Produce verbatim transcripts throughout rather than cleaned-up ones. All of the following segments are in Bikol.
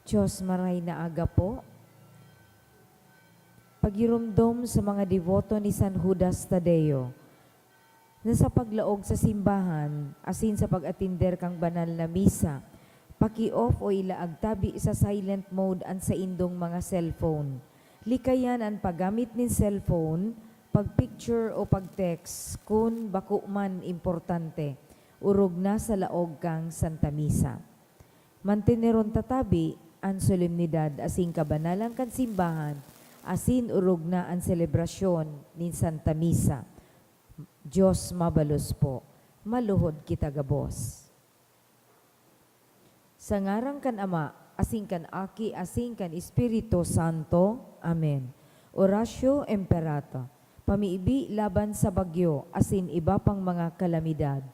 Diyos, maray na aga po. Pagiromdom sa mga deboto ni San Judas Tadeo na sa paglaog sa simbahan asin sa pag-atender kan banal na misa, paki-off o ilaag tabi sa silent mode an saindong mga cellphone. Likayan an paggamit nin cellphone, pag-picture o pag-text kun bako man importante, orog na sa laog kan Santa Misa. Manteneron ta tabi an solemnidad asin kabanalan kan simbahan asin orog na an selebrasyon nin Santa Misa. Diyos mabalos po, maluhod kita gabos. Sa ngaran kan Ama, asin kan Aki, asin kan Espiritu Santo. Amen. Oratio Imperata, pamibi laban sa bagyo asin iba pang mga kalamidad.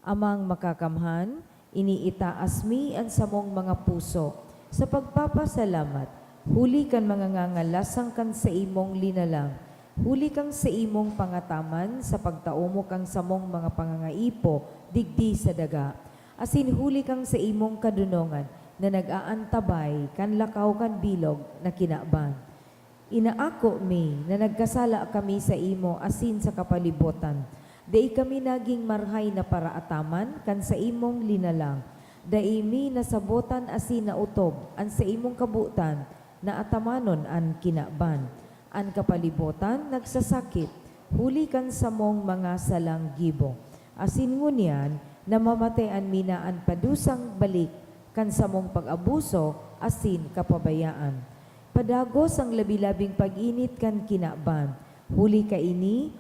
Amang Makakamhan, iniitaas mi an samong mga puso sa pagpapasalamat huli kan mga ngangalasang kan saimong linalang, huli kan saimong pangataman sa pagtao mo kan samong mga pangangaipo digdi sa daga, asin huli kan saimong kadonongan na nag-aantabay kan lakaw kan bilog na kinaban. Inaako mi na nagkasala kami saimo asin sa kapalibotan. Dai kami nagin marahay na paraataman kan saimong linalang. Dai mi nasabotan asin naotob an saimong kabotan na atamanon an kinaban. An kapalibotan nagsasakit huli kan samong mga salang gibo. Asin ngunyan, namamatean mi na an padusang balik kan samong pag-abuso asin kapabayaan. Padagos an labi-labing pag-init kan kinaban. Huli kaini,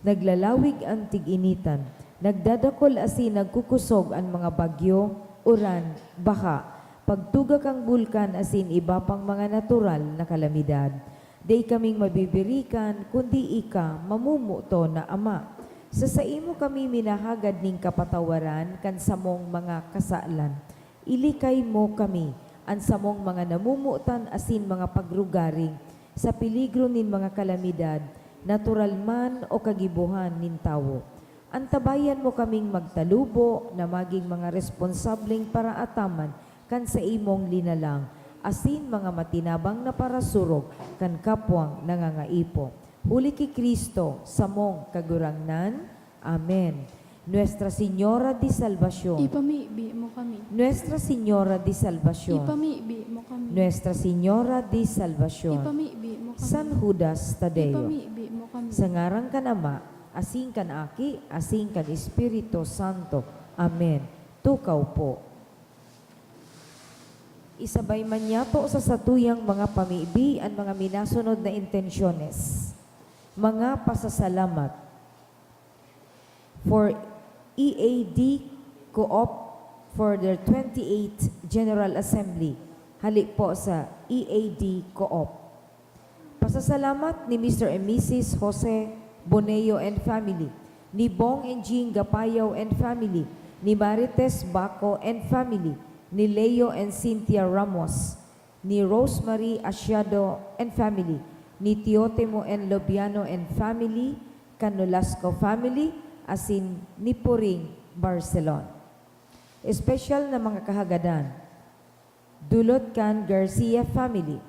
naglalawig an tig-initan, nagdadakol asin nagkukusog an mga bagyo, uran, baha, pagtuga kan bulkan asin iba pang mga natural na kalamidad. Dai kaming mabibirikan, kundi ika, mamumuto na Ama. Sa saimo kami minahagad nin kapatawaran kan samong mga kasalan. Ilikay mo kami, an samong mga namomotan asin mga pagrugaring, sa peligro nin mga kalamidad, natural man o kagibohan nin tawo. Antabayan mo kaming magtalubo na magin mga responsableng paraataman kan saimong linalang, asin mga matinabang na parasurog kan kapwang nangangaipo. Huli ki Cristo, samong Kagurangnan. Amen. Nuestra Señora de Salvacion. Ipamibi mo kami. Nuestra Señora de Salvacion. Ipamibi mo kami. Nuestra Señora de Salvacion. Ipamibi mo kami. San Judas Tadeo. Ipamibi mo kami. Sa ngaran kan Ama, asin kan Aki, asin kan Espiritu Santo. Amen. Tukaw po. Isabay man niyato sa satuyang mga pamibi an mga minasunod na intensyones. Mga pasasalamat. For E A D Co-op for their twenty-eighth General Assembly. Hali po sa E A D Co-op. Pasasalamat ni Mister and Missus Jose Boneo and family, ni Bong and Jean Gapayaw and family, ni Marites Baco and family, ni Leo and Cynthia Ramos, ni Rosemary Asiado and family, ni Teotimo and Lobiano and family, kan Nolasco family, asin ni Puring Barcelon. Espesyal na mga kahagadan. Dulot kan Garcia family.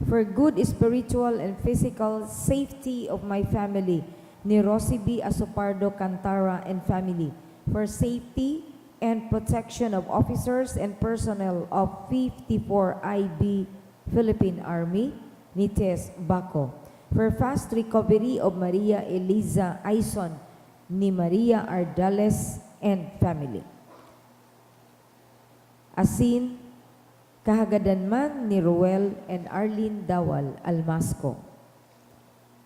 For good spiritual and physical safety of my family, ni Rosie B Asopardo Cantara and family. For safety and protection of officers and personnel of fifty-four I B Philippine Army, ni Tess Baco. For fast recovery of Maria Eliza Aison, ni Maria Ardales and family. Asin, kahagadan man ni Ruel and Arlene Dawal Almasco.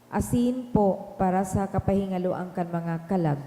Asin po para sa kapahingaloan kan mga kalag.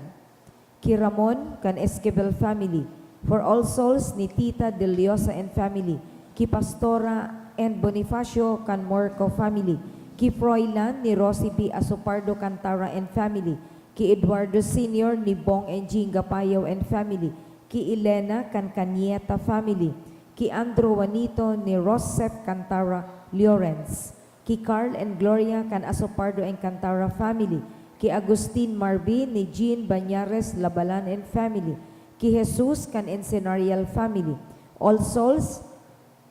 Ki Ramon kan Esquivel family, for all souls ni Tita Deliosa and family, ki Pastora and Bonifacio kan Morco family, ki Froilan ni Rosie B Asopardo Cantara and family, ki Eduardo Senior ni Bong and Jean Gapayaw and family, ki Elena kan Canieta family, ki Andrew Juanito ni Rosef Cantara Llorens, ki Carl and Gloria kan Asopardo and Cantara family, ki Agustin Marvin ni Jean Bañares Labalan and family, ki Jesus kan Encenarial family. All souls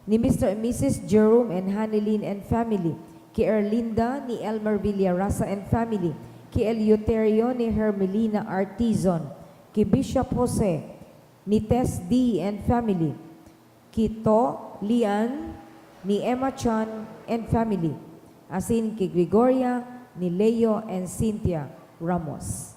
ni Mister and Missus Jerome and Hanilin and family, ki Erlinda ni Elmer Villarasa and family, ki Eleuterio ni Hermelina Artizon, ki Bishop Jose ni Tess D and family, ki To Lian ni Emma Chan and family, asin ki Gregoria ni Leo and Cynthia Ramos.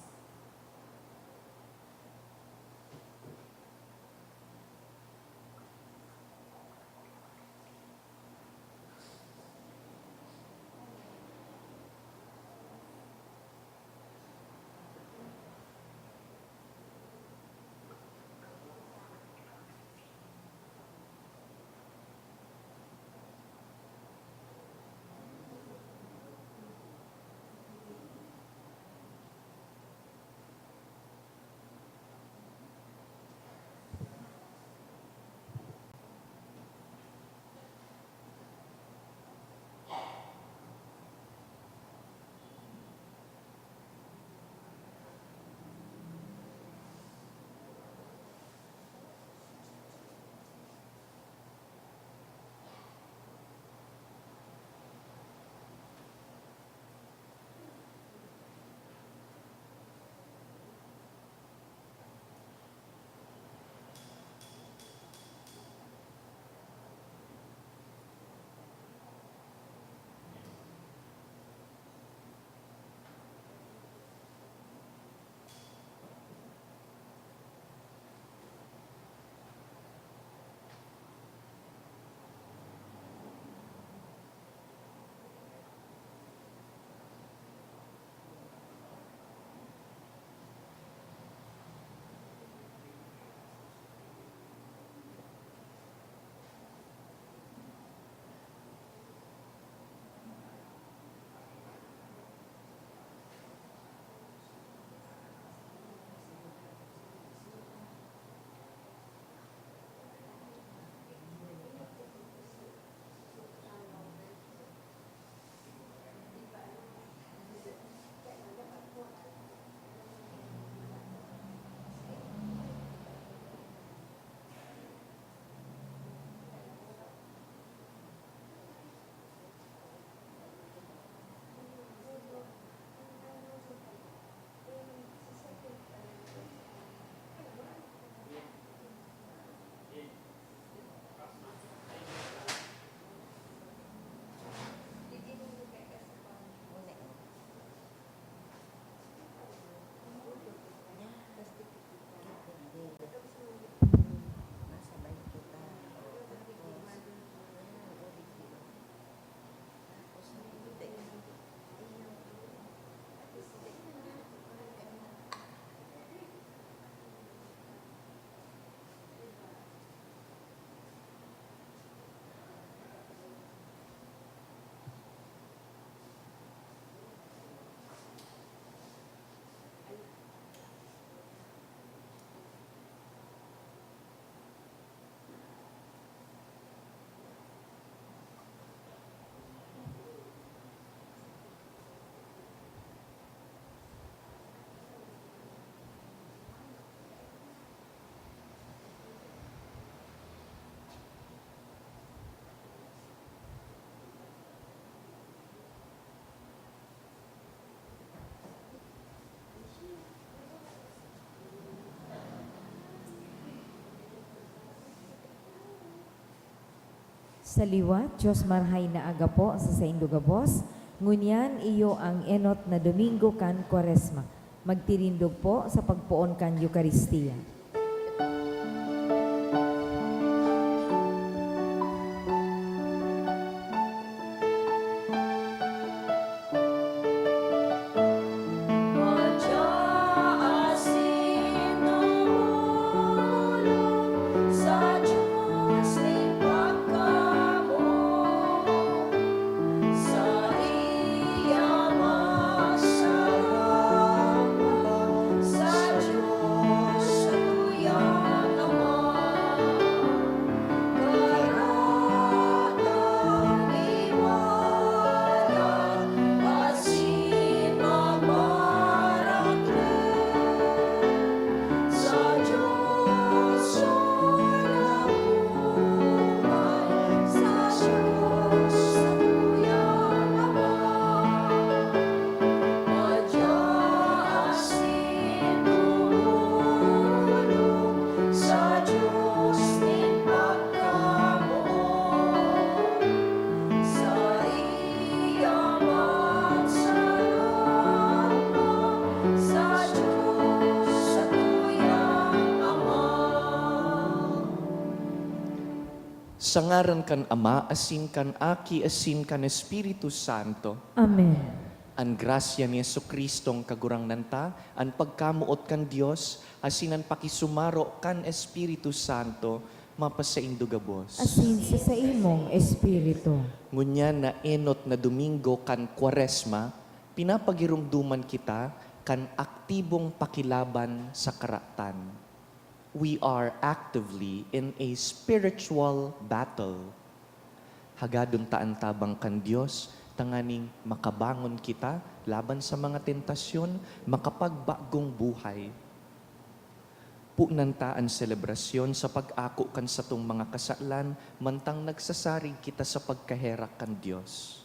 Sa liwat, Dios, marahay na aga po sa saindo gabos. Ngunyan, iyo ang enot na Domingo kan Kwaresma. Magtirindog po sa pagpoon kan Eukaristia. Sa ngaran kan Ama, asin kan Aki, asin kan Espiritu Santo. Amen. An grasya ni Jesu-Cristong Kagurangnan ta, an pagkamoot kan Dios, asin an pakisumaro kan Espiritu Santo, mapasaindo gabos. Asin sa saimong espiritu. Ngunyan na enot na Domingo kan Kwaresma, pinapagiromdoman kita kan aktibong pakilaban sa karatan. We are actively in a spiritual battle. Hagadon ta an tabang kan Dios tanganing makabangon kita laban sa mga tentasyon, makapagbagong buhay. Punan ta an selebrasyon sa pag-ako kan satong mga kasalan mantang nagsasarig kita sa pagkaherak kan Dios.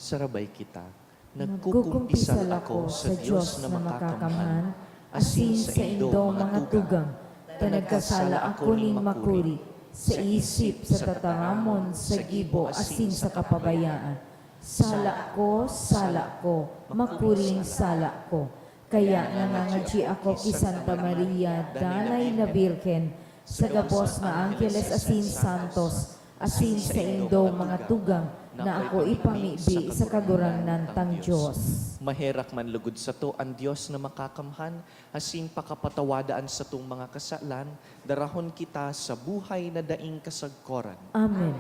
Sarabay kita. Nagkukumpisal ako sa Dios na makakamhan, asin sa indo mga tugang, ta nagkasala ako nin makuri, sa isip, sa tataramon, sa gibo, asin sa kapabayaan. Sala ko, sala ko, makuring sala ko. Kaya nangangadyi ako ki Santa Maria, Danay na Birhen, sa gabos na angheles asin santos, asin sa indo mga tugang, na ako ipamibi sa Kagurangnan tang Dios. Maherak man lugod sato an Dios na makakamhan, asin pakapatawada an satong mga kasalan, darahon kita sa buhay na daing kasagkoran. Amen.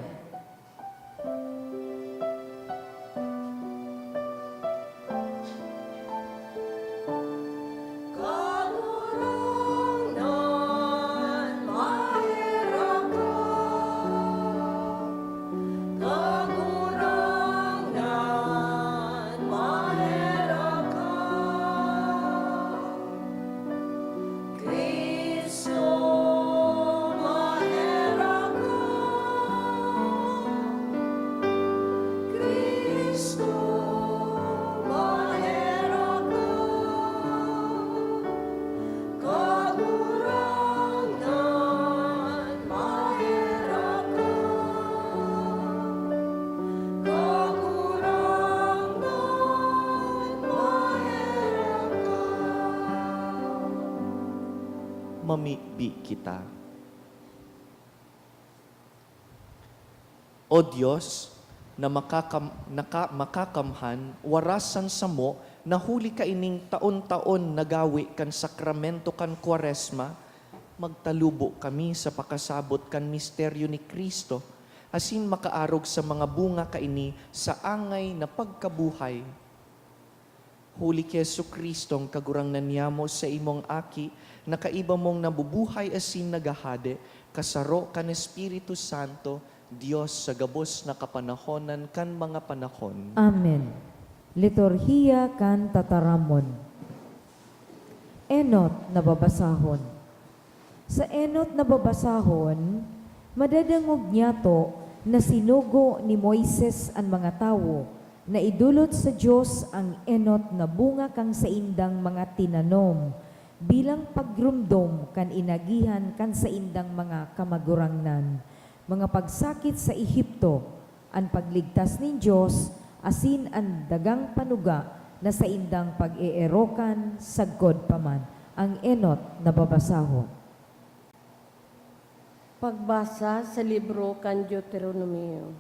Cristo, maherak ka. Cristo, maherak ka. Kagurangnan, maherak ka. Kagurangnan, maherak ka. Mamibi kita. O Dios, na makakam-, naka-, makakamhan, warasan samo na huli kaining taon-taon nagawi kan sakramento kan Kwaresma, magtalubo kami sa pakasabot kan misteryo ni Cristo, asin makaarog sa mga bunga kaini sa angay na pagkabuhay. Huli ki Jesu-Cristong Kagurangnan niamo, saimong Aki, na kaiba mong nabubuhay asin naghahade, kasaro kan Espiritu Santo, Dios sa gabos na kapanahonan kan mga panahon. Amen. Liturhiya kan Tataramon. Enot na babasahon. Sa enot na babasahon, madadangog niyato na sinugo ni Moises an mga tawo na idolot sa Dios ang enot na bunga kan saindang mga tinanom bilang pagromdom kan inagihan kan saindang mga kamagurangnan, mga pagsakit sa Ehipto, an pagligtas nin Dios, asin an dagang panuga na saindang pag-eerokan sagkod pa man. Ang enot na babasahon. Pagbasa sa libro kan Deuteronomio.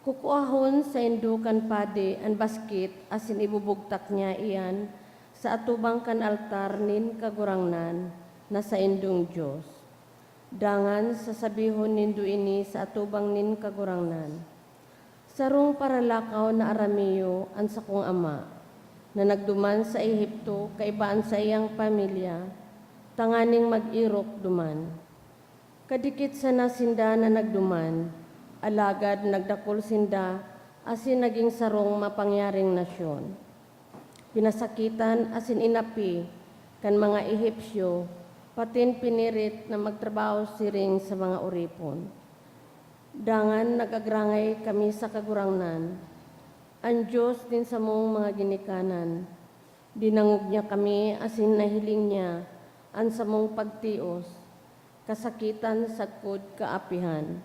Kukuahon saindo kan padi an baskit asin ibubugtak niya iyan sa atubang kan altar nin Kagurangnan na saindong Dios. Dangan sasabihon nindo ini sa atubang nin Kagurangnan, "Sarong paralakaw na Arameo an sakong ama, na nagduman sa Ehipto kaiba an saiyang pamilya, tanganing mag-erok duman. Kadikit sana sinda na nagduman, alagad nagdakul sinda asin nagin sarong mapangyaring nasyon. Pinasakitan asin inapi kan mga Egipcio, patin pinirit na magtrabaho siring sa mga oripon. Dangan nag-agrangay kami sa Kagurangnan, an Dios nin samong mga ginikanan. Dinangog niya kami asin nahiling niya an samong pagtios, kasakitan sagkod kaapihan.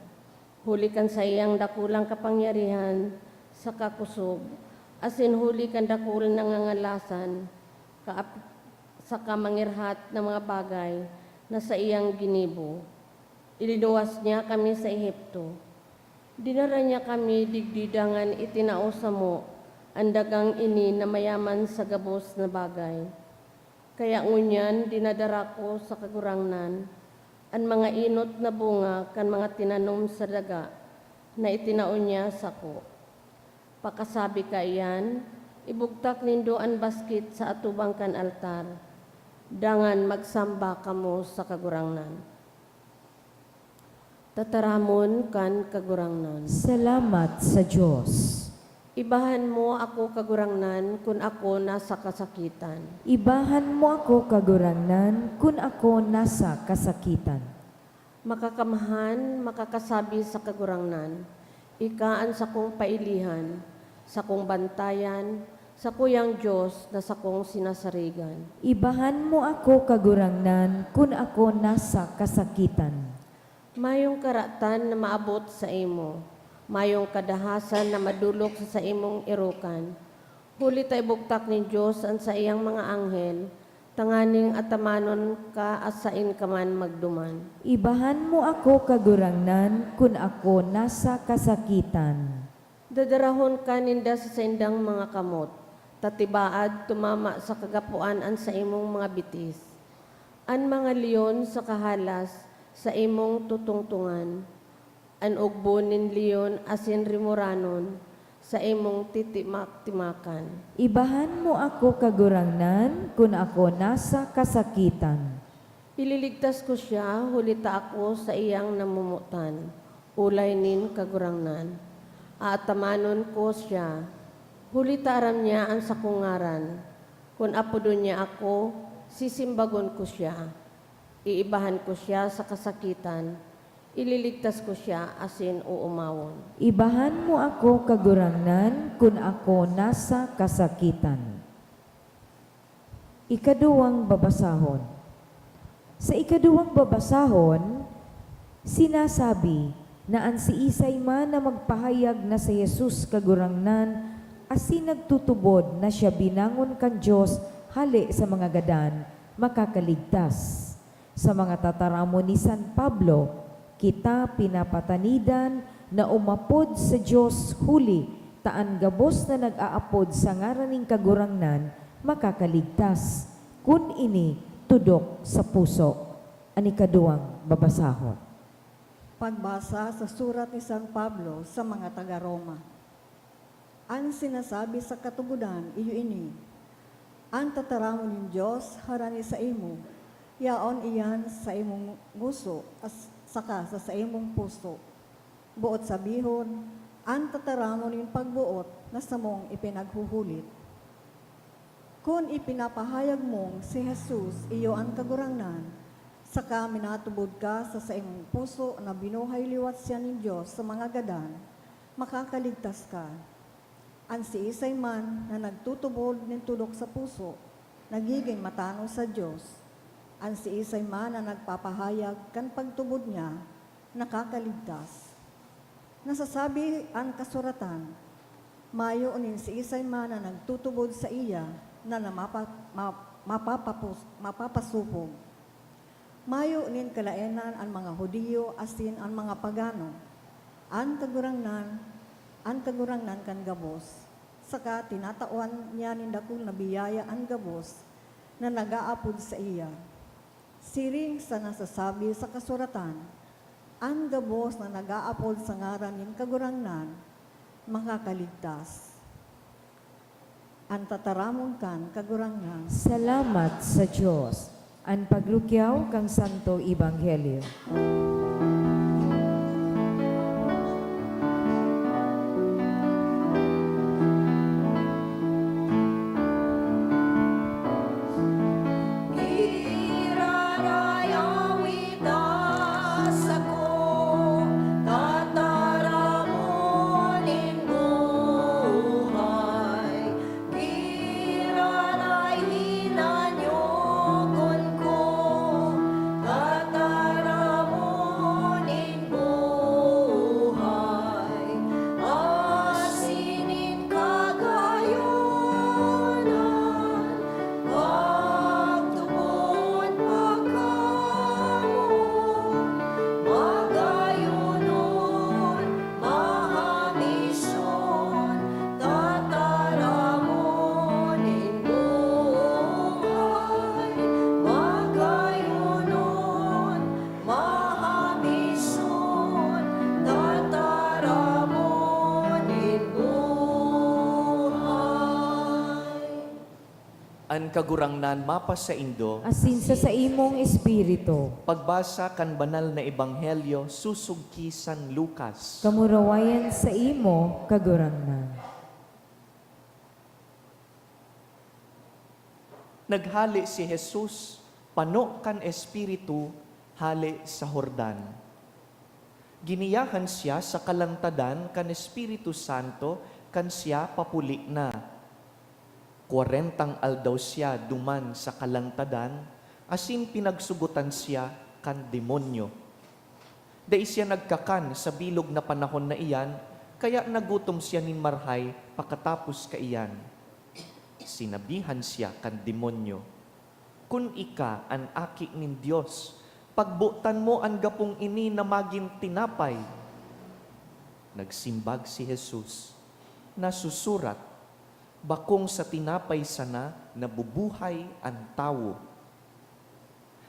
Huli kan saiyang dakulang kapangyarihan saka kosog, asin huli kan dakulang nangangalasan, kaap-, saka mangirhat na mga bagay na saiyang ginibo. Ilinuwas niya kami sa Ehipto. Dinara niya kami digdi dangan itinao samo an dagang ini na mayaman sa gabos na bagay. Kaya ngunyan dinadara ko sa Kagurangnan an mga enot na bunga kan mga tinanom sa daga na itinao niya sako. Pakasabi kaiyan, ibugtak nindo an baskit sa atubang kan altar, dangan magsamba kamo sa Kagurangnan. Tataramon kan Kagurangnan. Salamat sa Dios. Ibahan mo ako, Kagurangnan, kun ako nasa kasakitan. Ibahan mo ako, Kagurangnan, kun ako nasa kasakitan. Makakamahan, makakasabi sa Kagurangnan, "Ika an sakong pailihan, sakong bantayan, sakuyang Dios na sakong sinasarigan." Ibahan mo ako, Kagurangnan, kun ako nasa kasakitan. Mayong karatan na maabot saimo, mayong kadahasan na madolok sa saimong erokan. Huli ta ibugtak nin Dios an saiyang mga anghel, tanganing atamanon ka asin ka man magduman. Ibahan mo ako, Kagurangnan, kun ako nasa kasakitan. Dadarahon ka ninda sa saindang mga kamot, ta tibaad tumama sa kagapoan an saimong mga bitis. An mga leon sa kahalas saimong tutungtongan, an ugbo nin leon asin rimoranon saimong titimak-timakan. Ibahan mo ako, Kagurangnan, kun ako nasa kasakitan. Ililigtas ko siya, huli ta ako saiyang namomotan, olay nin Kagurangnan. Aatamanon ko siya, huli ta aram niya an sakong ngaran. Kun apodon niya ako, sisimbagon ko siya. Iibahan ko siya sa kasakitan, ililigtas ko siya asin oomawon. Ibahan mo ako, Kagurangnan, kun ako nasa kasakitan. Ikaduwang babasahon. Sa ikaduwang babasahon, sinasabi na an siisay man na magpahayag na si Jesus Kagurangnan asin nagtutubod na siya binangon kan Dios hale sa mga gadan, makakaligtas. Sa mga tataramon ni San Pablo, kita pinapatanidan na umapod sa Dios huli ta an gabos na nag-aapod sa ngaran nin Kagurangnan makakaligtas, kun ini tudok sa puso. An ikaduwang babasahon. Pagbasa sa surat ni San Pablo sa mga taga Roma. An sinasabi sa katugodan iyo ini, an tataramon nin Dios harani saimo, yaon iyan sa imong ngoso as-, saka sa saimong puso. Boot sabihon, an tataramon nin pagboot na samong ipinaghuhulit. Kun ipinapahayag mong si Jesus iyo an Kagurangnan, saka minatubod ka sa saimong puso na binuhay liwat siya nin Dios sa mga gadan, makakaligtas ka. An siisay man na nagtutubod nin tudok sa puso, nagigin matanos sa Dios. An siisay man na nagpapahayag kan pagtubod niya, nakakaligtas. Nasasabi an kasuratan, "Mayo nin siisay man na nagtutubod saiya na namapa-, ma-, mapapapos-, mapapasopog." Mayo nin kalaenan an mga Judio asin an mga pagano. An Kagurangnan, an Kagurangnan kan gabos, saka tinatawan niya nin dakul na biyaya an gabos na nag-aapod saiya. Siring sa nasasabi sa kasuratan, "An gabos na nag-aapod sa ngaran nin Kagurangnan, makakaligtas." An tataramon kan Kagurangnan. Salamat sa Dios. An pagrukyaw kan Santo Ebanghelyo. An Kagurangnan mapasaindo. Asin sa saimong espiritu. Pagbasa kan Banal na Ebanghelyo susog ki San Lucas. Kamurawayan saimo, Kagurangnan. Naghale si Jesus, pano kan Espiritu, hale sa Jordan. Giniyahan siya sa kalantadan kan Espiritu Santo kan siya papuli na. Kwarentang aldaw siya duman sa kalantadan, asin pinagsugotan siya kan demonyo. Dai siya nagkakan sa bilog na panahon na iyan, kaya nagutom siya nin marhay pakatapos kaiyan. Sinabihan siya kan demonyo, "Kun ika an Aki nin Dios, pagbotan mo an gapong ini na magin tinapay." Nagsimbag si Jesus, "Nasusurat, 'Bakong sa tinapay sana nabubuhay an tawo.'"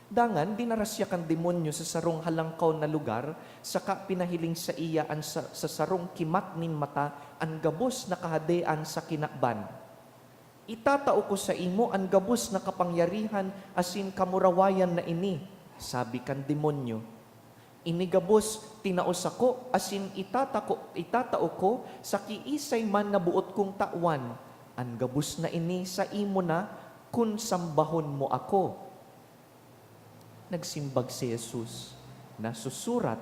Dangan dinara siya kan demonyo sa sarong halangkaw na lugar, saka pinahiling saiya an sa, sa sarong kimat nin mata an gabos na kahadean sa kinaban. "Itatao ko saimo an gabos na kapangyarihan asin kamurawayan na ini," sabi kan demonyo. "Ini gabos tinao sako asin itatako, itatao ko sa kiisay man na boot kong tawan. An gabos na ini saimo na kun sambahon mo ako." Nagsimbag si Jesus, "Nasusurat,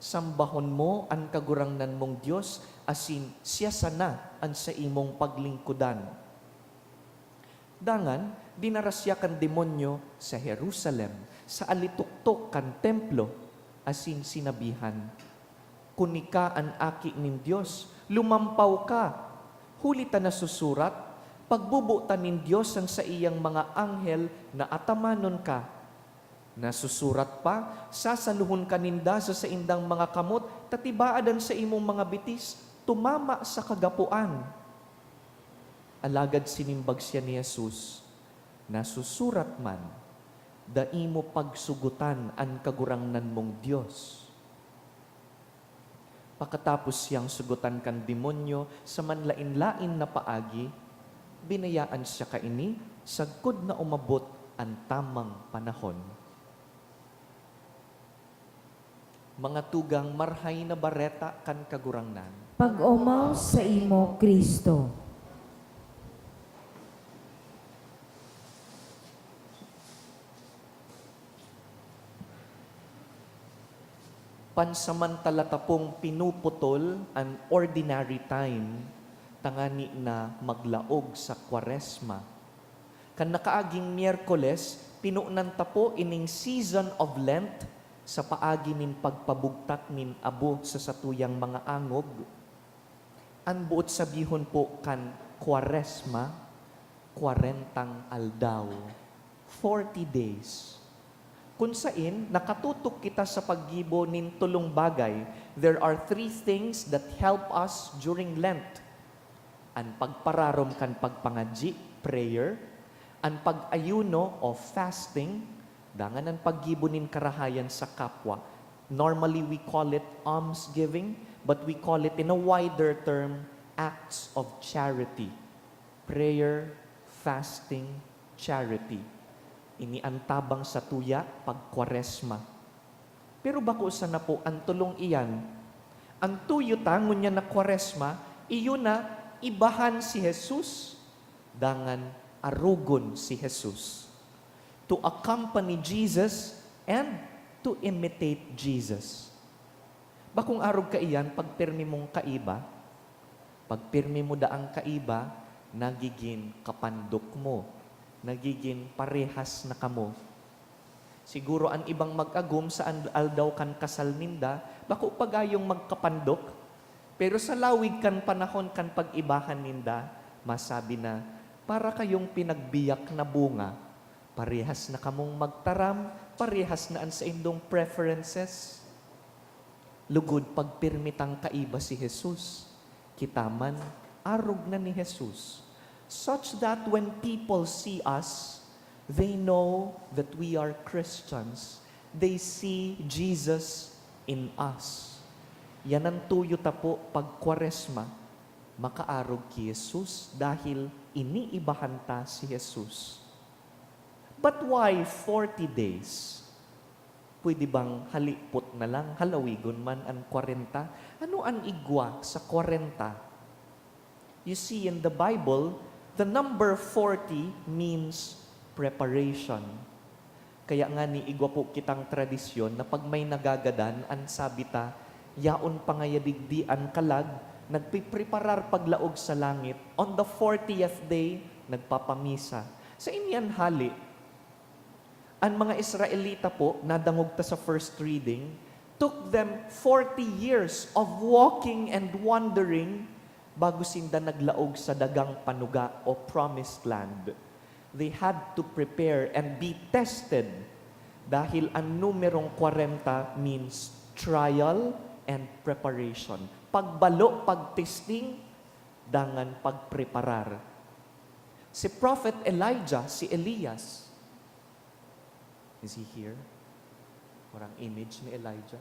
'Sambahon mo an Kagurangnan mong Dios asin siya sana an saimong paglingkodan.'" Dangan dinara siya kan demonyo sa Jerusalem, sa alitoktok kan Templo, asin sinabihan, "Kun ika an Aki nin Dios, lumampaw ka, huli ta nasusurat, 'Pagbobotan nin Dios an saiyang mga anghel na atamanon ka.' Nasusurat pa, 'Sasalohon ka ninda sa saindang mga kamot, ta tibaad an saimong mga bitis tumama sa kagapoan.'" Alagad sinimbag siya ni Jesus, "Nasusurat man, 'Dai mo pagsugotan an Kagurangnan mong Dios.'" Pakatapos siyang sugotan kan demonyo sa manlaen-laen na paagi, binayaan siya kaini sagkod na umabot an tamang panahon. Mga tugang, Marhay na Bareta kan Kagurangnan. Pag-omaw saimo, Cristo. Pansamantala ta pong pinuputol an ordinary time tangani na maglaog sa Kwaresma. Kan nakaaging Miyerkules, pinunan ta po ining season of Lent sa paagi nin pagpabugtak nin abo sa satuyang mga angog. An boot sabihon po kan Kwaresma, kwarentang aldaw, forty days. Kun sain, nakatutok kita sa paggibo nin tolong bagay. There are three things that help us during Lent. An pagpararom kan pagpangadyi, prayer, an pag-ayuno o fasting, dangan an paggibo nin karahayan sa kapwa. Normally, we call it almsgiving, but we call it in a wider term, acts of charity. Prayer, fasting, charity. Ini an tabang sa tuya pag Kwaresma. Pero bako sana po an tolong iyan. An tuyo ta ngunyan na Kwaresma, iyo na ibahan si Jesus, dangan arogon si Jesus. To accompany Jesus and to imitate Jesus. Bakong arog kaiyan pagpirmi mong kaiba, pagpirmi mo daang kaiba, nagigin kapandok mo, nagigin parehas na kamo. Siguro an ibang mag-agom sa an-, aldaw kan kasal ninda, bako pa gayong magkapandok, pero sa lawig kan panahon kan pag-ibahan ninda, masabi na, "Para kayong pinagbiyak na bunga, parehas na kamong magtaram, parehas na an saindong preferences." Lugod pagpirmi tang kaiba si Jesus, kita man, arog na ni Jesus, such that when people see us, they know that we are Christians. They see Jesus in us. Yan an tuyo ta po pag Kwaresma, makaarog ki Jesus dahil Iniibahan ta si Jesus. But why forty days? Pwede bang halipot na lang, halawigon man an kwarenta? Ano an igwa sa kwarenta? You see, in the Bible, the number forty means preparation. Kaya ngani, igwa po kitang tradisyon na pag may nagagadan, an sabi ta, "Yaon pa ngaya digdi an kalag, nagpipreparar paglaog sa langit, on the fortieth day, nagpapamisa." Sa inyan hali, an mga Israelita po, nadangog ta sa first reading, took them forty years of walking and wandering bago sinda naglaog sa dagang panuga o promised land. They had to prepare and be tested dahil an numerong kwarenta means trial and preparation. Pagbalo, pagtesting, dangan pagpreparar. Si Prophet Elijah, si Elias, is he here? Walang image ni Elijah.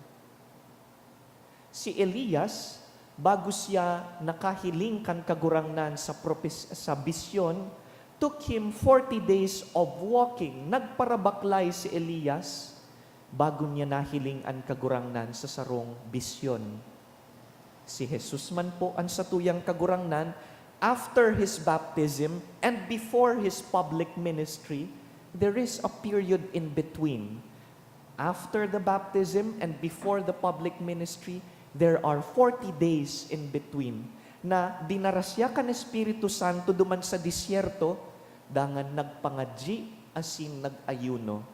Si Elias, bago siya nakahiling kan Kagurangnan sa propes-, sa bisyon, took him forty days of walking. Nagparabaklay si Elias bago niya nahiling an Kagurangnan sa sarong bisyon. Si Jesus man po an satuyang Kagurangnan, after his baptism and before his public ministry, there is a period in between. After the baptism and before the public ministry, there are forty days in between na dinara siya kan Espiritu Santo duman sa disyerto, dangan nagpangadyi asin nag-ayuno.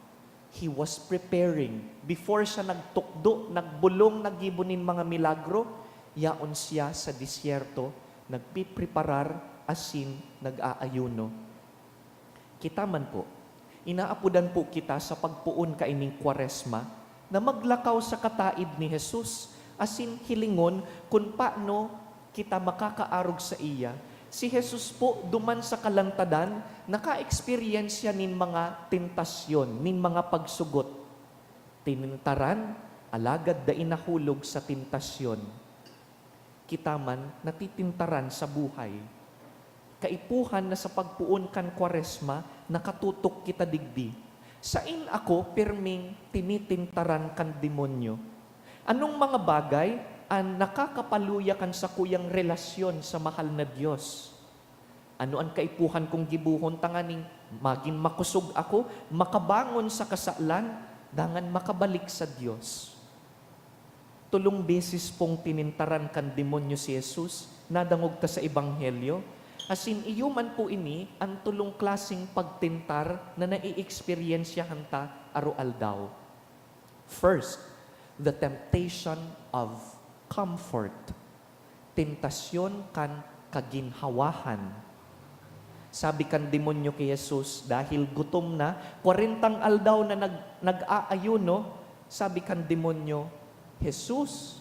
He was preparing. Before siya nagtukdo, nagbolong, naggibo nin mga milagro, yaon siya sa disyerto, nagpipreparar asin nag-aayuno. Kita man po, inaapodan po kita sa pagpoon kaining Kwaresma na maglakaw sa kataed ni Jesus asin hilingon kun paano kita makakaarog saiya. Si Jesus po, duman sa kalantadan, naka-eksperyensya nin mga tentasyon, nin mga pagsugot. Tinentaran, alagad dai nahulog sa tentasyon. Kita man natitintaran sa buhay. Kaipuhan na sa pagpoon kan Kwaresma, nakatutok kita digdi. Sain ako pirming tinitintaran kan demonyo? Anong mga bagay an nakakapaluya kan sakuyang relasyon sa mahal na Dios? Ano an kaipuhan kong gibohon tanganing magin makosog ako, makabangon sa kasalan, dangan makabalik sa Dios? Tolong beses pong tinentaran kan demonyo si Jesus, nadangog ta sa Ebanghelyo. Asin iyo man po ini an tolong klaseng pagtentar na naeeksperyensyahan ta aroaldaw. First, the temptation of comfort. Tentasyon kan kaginhawahan. Sabi kan demonyo ki Jesus, dahil gutom na, kwarentang aldaw na nag-, nag-aayuno, sabi kan demonyo, "Jesus,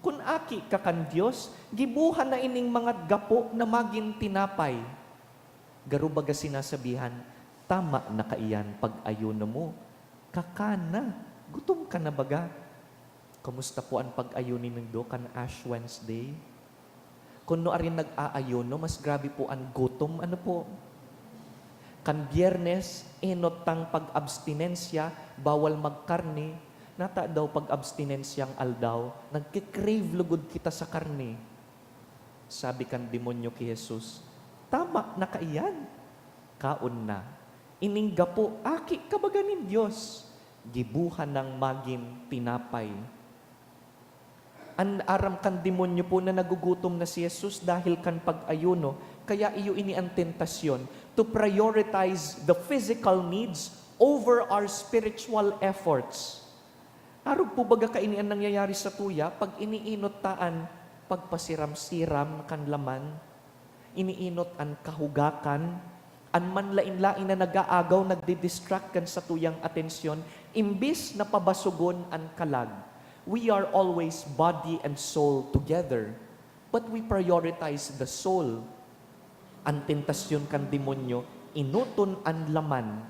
kun aki ka kan Dios, giboha na ining mga gapo na magin tinapay." Garo baga sinasabihan, "Tama na kaiyan pag-ayuno mo. Kakan na. Gutom ka na baga." Kamusta po an pag-ayuno nindo kan Ash Wednesday? Kun nuarin nag-aayuno, mas grabe po an gutom. Ano po? Kan Biyernes, enot tang pag-abstinensya, bawal magkarne. Nata daw pag-abstinensyang aldaw, nagke-crave lugod kita sa karne. Sabi kan demonyo ki Jesus, "Tama na kaiyan. Kaon na. Ining gapo, aki ka baga nin Dios. Giboha nang magin tinapay." An aram kan demonyo po na nagugutom na si Jesus dahil kan pag-ayuno, kaya iyo ini an tentasyon to prioritize the physical needs over our spiritual efforts. Arog po baga kaini an nangyayari sa tuya pag iniinot ta an pagpasiram-siram kan laman? Iniinot an kahugakan, an manlaen-laen na nag-aagaw, nagdi-distract kan satuyang atensyon, imbis na pabasogon an kalag. We are always body and soul together, but we prioritize the soul. An tentasyon kan demonyo, inoton an laman.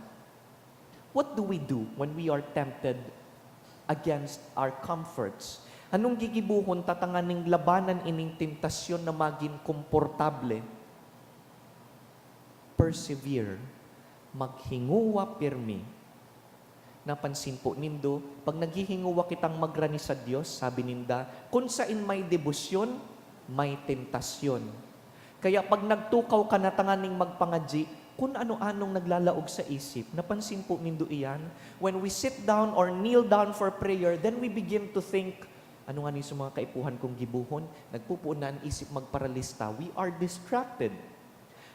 What do we do when we are tempted against our comforts? Anong gigibohon ta tanganing labanan ining tentasyon na magin komportable? persevere, maghinguwa pirmi. Napansin po nindo, pag naghihinguwa kitang magrani sa Dios, sabi ninda, kun sain may debosyon, may tentasyon. Kaya pag nagtukaw ka na tanganing magpangadyi, kun ano-anong naglalaog sa isip, napansin po nindo iyan? When we sit down or kneel down for prayer, then we begin to think, "Ano nga ni sa mga kaipuhan kong gibohon?" Nagpupuon na an isip magparalista. We are distracted.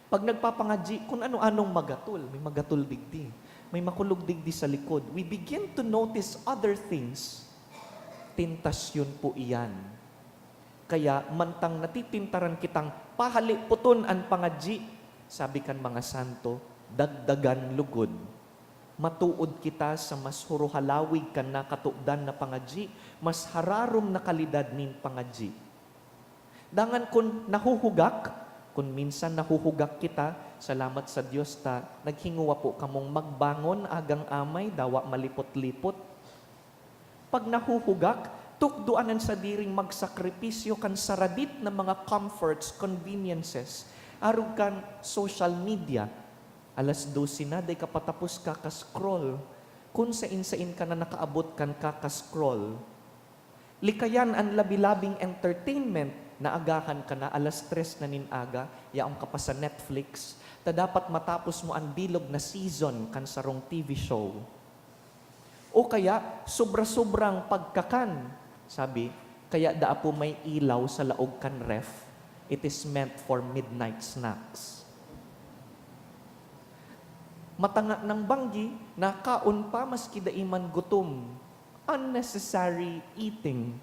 Pag nagpapangadyi, kun ano-anong magatol. May magatol digdi. May makulog digdi sa likod. We begin to notice other things. Tentasyon po iyan. Kaya mantang natitintaran kitang pahaliputon an pangadyi, sabi kan mga santo, dagdagan lugod. Matuod kita sa mas huruhalawig kan nakatudan na pangadyi, mas hararom na kalidad nin pangadyi. Dangan kun nahuhugak, kun minsan nahuhugak kita, salamat sa Dios ta naghinguwa po kamong magbangon agang amay, dawa malipot-lipot. Pag nahuhugak, tukdoan an sadiring magsakripisyo kan saradit na mga comforts, conveniences, arog kan social media. Alas dose na, dai ka pa tapos kaka-scroll. Kun sain-sain ka na nakaabot kan kaka-scroll. Likayan an labi-labing entertainment, naagahan ka na, alas tres na nin aga, yaon ka pa sa Netflix, ta dapat matapos mo an bilog na season kan sarong T V show. O kaya, sobra-sobrang pagkakan. Sabi, kaya daa po may ilaw sa laog kan ref. It is meant for midnight snacks. Matanga nang banggi, nakaon pa maski dai man gutom. Unnecessary eating.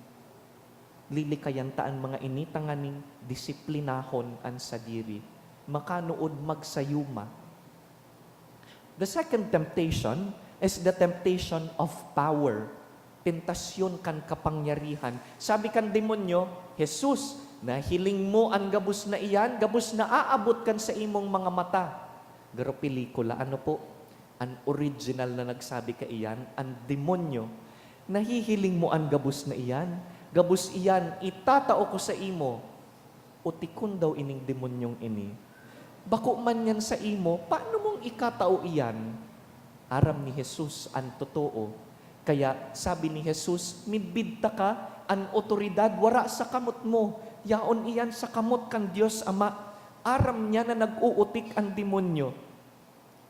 Lilikayan ta an mga ini tanganing disiplinahon an sadiri. Makanood magsayuma. The second temptation is the temptation of power. Tentasyon kan kapangyarihan. Sabi kan demonyo, "Jesus, nahiling mo an gabos na iyan, gabos na aabot kan saimong mga mata." Garo pelikula, ano po? An original na nagsabi kaiyan, an demonyo. "Nahihiling mo an gabos na iyan? Gabos iyan, itatao ko saimo." Utikon daw ining demonyong ini. "Bako man yan saimo, paano mong ikatao iyan?" Aram ni Jesus an totoo. Kaya sabi ni Jesus, "Midbid taka, an otoridad wara sa kamot mo, yaon iyan sa kamot kan Dios Ama." Aram niya na nag-uutik an demonyo.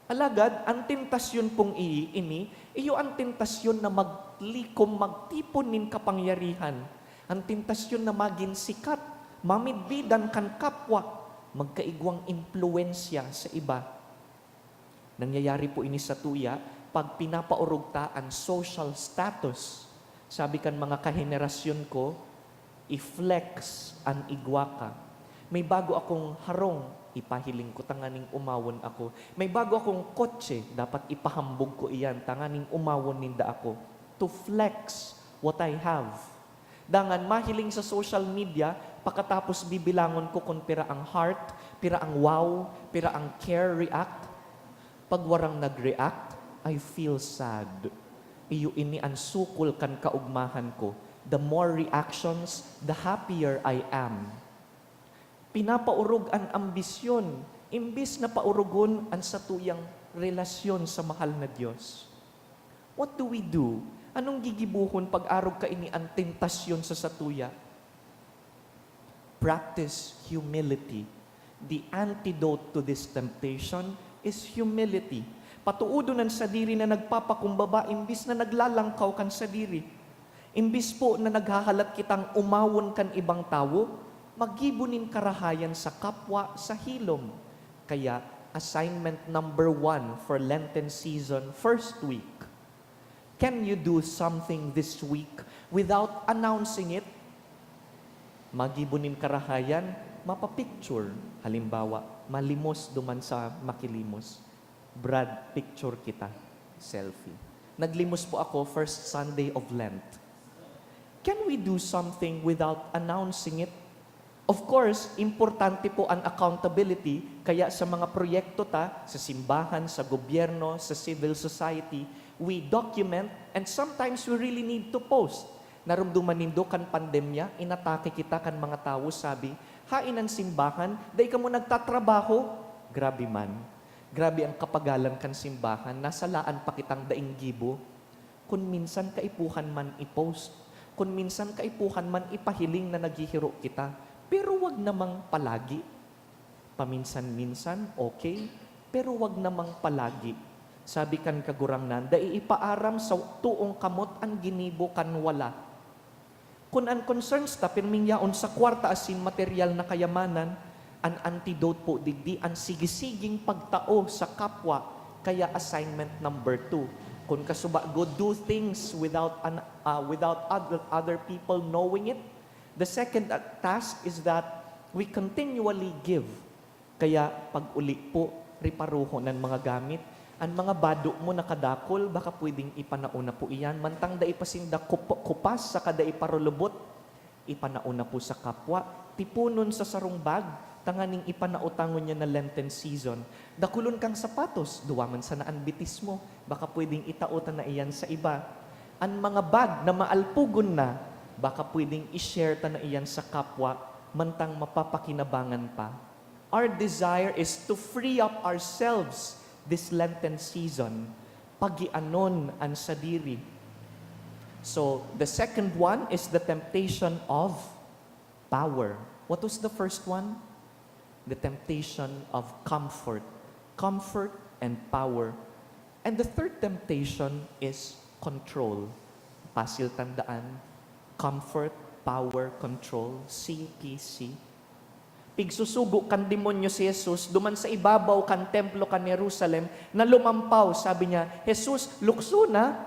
Alagad, an tentasyon pong iyi, ini, iyo an tentasyon na maglikom, magtipon nin kapangyarihan. An tentasyon na magin sikat, mamidbidan kan kapwa, magkaigwang impluwensya sa iba. Nangyayari po ini sa tuya pag pinapaorog ta an social status. Sabi kan mga kahenerasyon ko, "I-flex an igwa ka." May bago akong harong, ipahiling ko tanganing umawon ako. May bago akong kotse, dapat ipahambog ko iyan tanganing umawon ninda ako. To flex what I have. Dangan mahiling sa social media, pakatapos bibilangon ko kun pira ang heart, pira ang wow, pira ang care react. Pag warang nag-react, I feel sad. Iyo ini an sukol kan kaugmahan ko. The more reactions, the happier I am. Pinapaorog an ambisyon, imbis na paorogon an satuyang relasyon sa mahal na Dios. What do we do? Anong gigibohon pag arog kaini an tentasyon sa satuya? Practice humility. The antidote to this temptation is humility. Patuodon an sadiri na nagpapakumbaba imbis na naglalangkaw kan sadiri. Imbis po na naghahalat kitang umawon kan ibang tawo, maggibo nin karahayan sa kapwa sa hilom. Kaya, assignment number one for Lenten season, first week, can you do something this week without announcing it? Magibo nin karahayan, mapapicture. Halimbawa, malimos duman sa makilimos. "Brad, picture kita." Selfie. "Naglimos po ako, first Sunday of Lent." Can we do something without announcing it? Of course, importante po an accountability, kaya sa mga proyekto ta, sa simbahan, sa gobyerno, sa civil society, we document and sometimes we really need to post. Narumduman nindo kan pandemya, inatake kita kan mga tawo, sabi, "Haen an simbahan, dai kamo nagtatrabaho." Grabe man. Grabe ang kapagalan kan simbahan, nasalaan pa kitang daing gibo. Kun minsan kaipuhan man i-post, kun minsan kaipuhan man ipahiling na naghihiro kita, pero wag namang palagi. Paminsan-minsan, okay, pero wag namang palagi. Sabi kan Kagurangnan, "Dai ipaaram sa toong kamot an ginibo kan wala." Kun an concerns ta pirming yaon sa kwarta asin materyal na kayamanan, an antidote po digdi an sigisiging pagtao sa kapwa, kaya assignment number two. Kun kasubago, do things without an, ah, without other, other people knowing it. The second, ah, task is that we continually give. Kaya pag-uli po, reparohon an mga gamit. An mga bado mo na kadakul, baka pwedeng ipanao na po iyan. Mantang dai pa sinda kup-, kupas saka dai pa rulubot, ipanao na po sa kapwa. Tiponon sa sarong bag, tanganing ipanao ta ngunyan na Lenten season. Dakulon kang sapatos, duwa man sana an bitis mo, baka pwedeng itao ta na iyan sa iba. An mga bag na maalpogon na, baka pwedeng i-share ta na iyan sa kapwa, mantang mapapakinabangan pa. Our desire is to free up ourselves this Lenten season. Pagianon an sadiri. So, the second one is the temptation of power. What was the first one? The temptation of comfort. Comfort and power. And the third temptation is control. Pasil tandaan, comfort, power, control, C P C. Pigsusugo kan demonyo si Jesus duman sa ibabaw kan templo kan Jerusalem na lumampaw. Sabi niya, "Jesus, lukso na,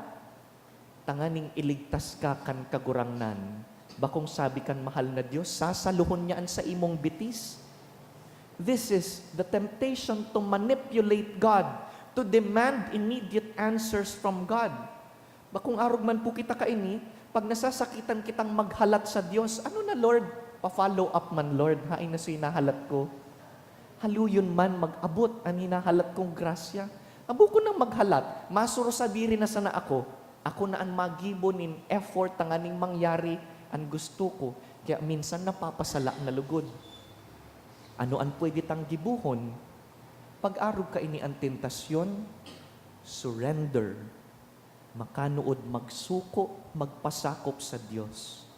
tanganing iligtas ka kan Kagurangnan. Bakong sabi kan mahal na Dios, sasaluhon niya an saimong bitis." This is the temptation to manipulate God, to demand immediate answers from God. Bakong arog man po kita kaini, pag nasasakitan kitang maghalat sa Dios, "Ano na, Lord? Pa-follow up man, Lord. Haen na so hinahalat ko." Haluyon man mag-abot an hinahalat kong grasya. Habo ko nang maghalat, masuro sadiri na sana ako. Ako na an magibo nin effort tanganing mangyari an gusto ko, kaya minsan napapasala na lugod. Ano an pwede tang gibohon? Pag-arog kaini an tentasyon, surrender. Makanood magsuko, magpasakop sa Dios.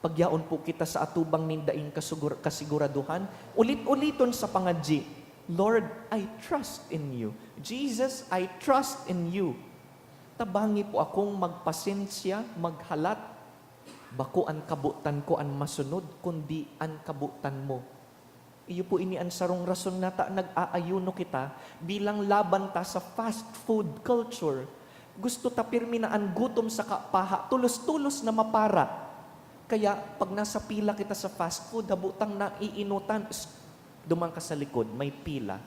Pagyaon po kita sa atubang nin daing kasugur-, kasiguraduhan, ulit-uliton sa pangadyi, "Lord, I trust in you. Jesus, I trust in you." Tabangi po akong magpasensya, maghalat. Bako an kabotan ko an masunod, kundi an kabotan mo. Iyo po ini an sarong rason na ta nag-aayuno kita, bilang laban ta sa fast food culture. Gusto ta pirmi na an gutom saka paha tolos-tolos na mapara. Kaya pag nasa pila kita sa fast food, habo tang naiinutan, psst, duman ka sa likod, may pila.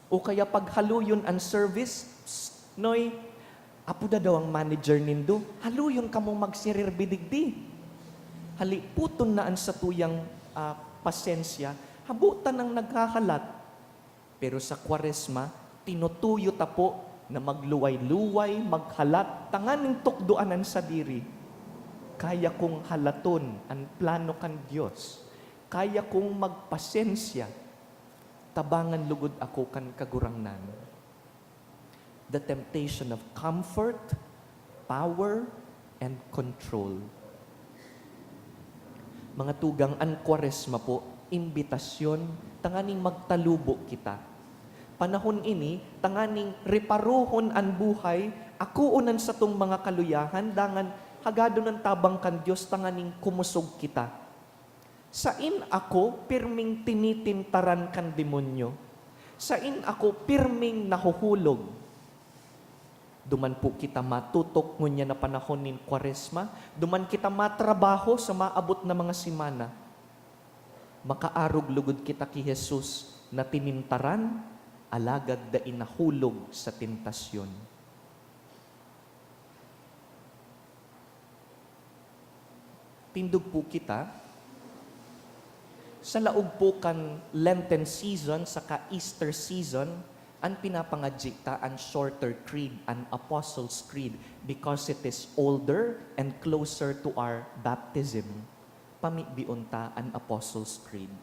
O kaya pag haluyon an service, "Psst, Noy, apoda daw ang manager nindo. Haluyon kamong magsirirbi digdi." Haliputon na an satuyang, ah, pasensya, habo ta nang naghahalat. Pero sa Kwaresma, tinutuyo ta po na magluway-luway, maghalat, tanganing tukdoan an sadiri. Kaya kong halaton an plano kan Dios. Kaya kong magpasensya. Tabangan lugod ako kan Kagurangnan. The temptation of comfort, power, and control. Mga tugang, an Kwaresma po, imbitasyon tanganing magtalubo kita. Panahon ini tanganing reparohon an buhay, akoon an satong mga kaluyahan, dangan hagadon an tabang kan Dios tanganing kumosog kita. Sain ako pirming tinitintaran kan demonyo? Sain ako pirming nahuhulog? Duman po kita matutok ngunyan na panahon nin Kwaresma, duman kita matrabaho sa maabot na mga semana. Makaarog lugod kita ki Jesus na tinintaran, alagad dai nahulog sa tentasyon. Tindog po kita. Sa laog po kan Lenten season saka Easter season, an pinapangadyi ta an shorter creed, an Apostles' Creed, because it is older and closer to our baptism. Pamibion ta an Apostles' Creed.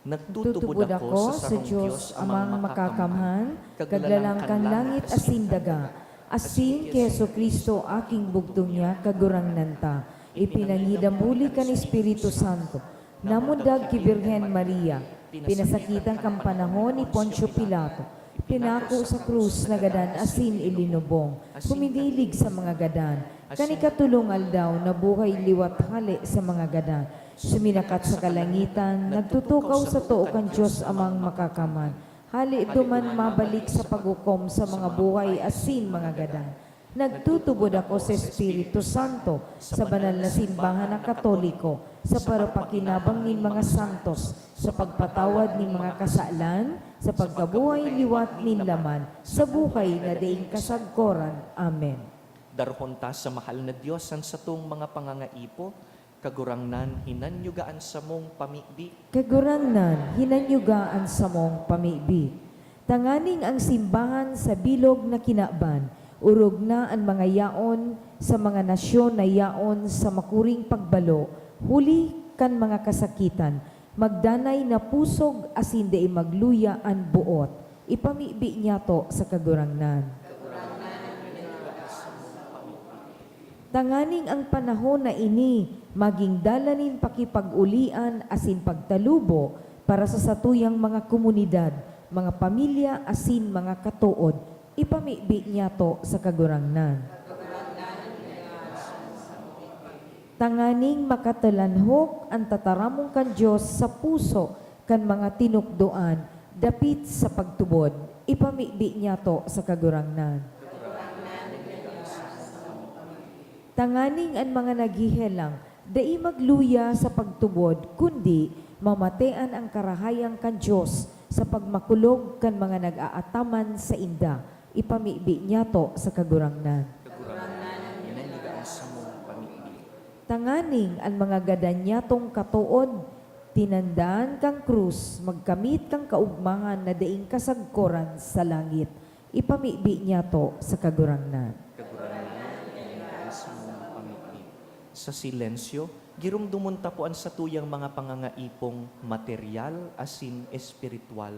Nagtutubod ako sa sarong Dios Amang Makakamhan, Kaglalang kan langit asin daga, asin ki Jesu-Cristo, aking bugtong niya, Kagurangnan ta, ipinangidam huli kan Espiritu Santo, namundag ki Birhen Maria, pinasakitan kan panahon ni Poncio Pilato, pinako sa krus, nagadan asin ilinubong, huminilig sa mga gadan, kan ikatolong aldaw nabuhay liwat hale sa mga gadan, suminakat sa kalangitan, nagtutukaw sa too kan Dios Amang Makakamhan, hale duman mabalik sa paghukom sa mga buhay asin mga gadan. Nagtutubod ako sa Espiritu Santo, sa banal na simbahan na Katoliko, sa parapakinabang nin mga santos, sa pagpatawad nin mga kasalan, sa pagkabuhay liwat nin laman, sa buhay na daing kasagkoran. Amen. Darahon ta sa mahal na Dios an satong mga pangangaipo. Kagurangnan, hinanyuga an samong pamibi. Kagurangnan, hinanyuga an samong pamibi. Tanganing ang simbahan sa bilog na kinaban, orog na an mga yaon sa mga nasyon na yaon sa makuring pagbalo, huli kan mga kasakitan, magdanay na pusog asin dai magluya an boot. Ipamibi niyato sa Kagurangnan. Tanganing ang panahon na ini magin dalan nin pakipag-olian asin pagtalubo para sa satuyang mga komunidad, mga pamilya asin mga katood, ipamibi niyato sa Kagurangnan. Tanganing makatalanhok an tataramon kan Dios sa puso kan mga tinukdoan dapit sa pagtubod, ipamibi niyato sa Kagurangnan. Tanganing an mga naghehelang dai magluya sa pagtubod, kundi mamatean an karahayan kan Dios sa pagmakulog kan mga nag-aataman sainda, ipamibi niyato sa Kagurangnan. Kagurangnan, hinanyuga an samong pamibi. Tanganing an mga gadan niyatong katood, tinandaan kan krus, magkamit kan kaogmahan na daing kasagkoran sa langit, ipamibi niyato sa Kagurangnan. Kagurangnan, hinanyuga an samong pamibi. Sa silensyo, giromdomon ta po an satuyang mga pangangaipong materyal asin espiritual.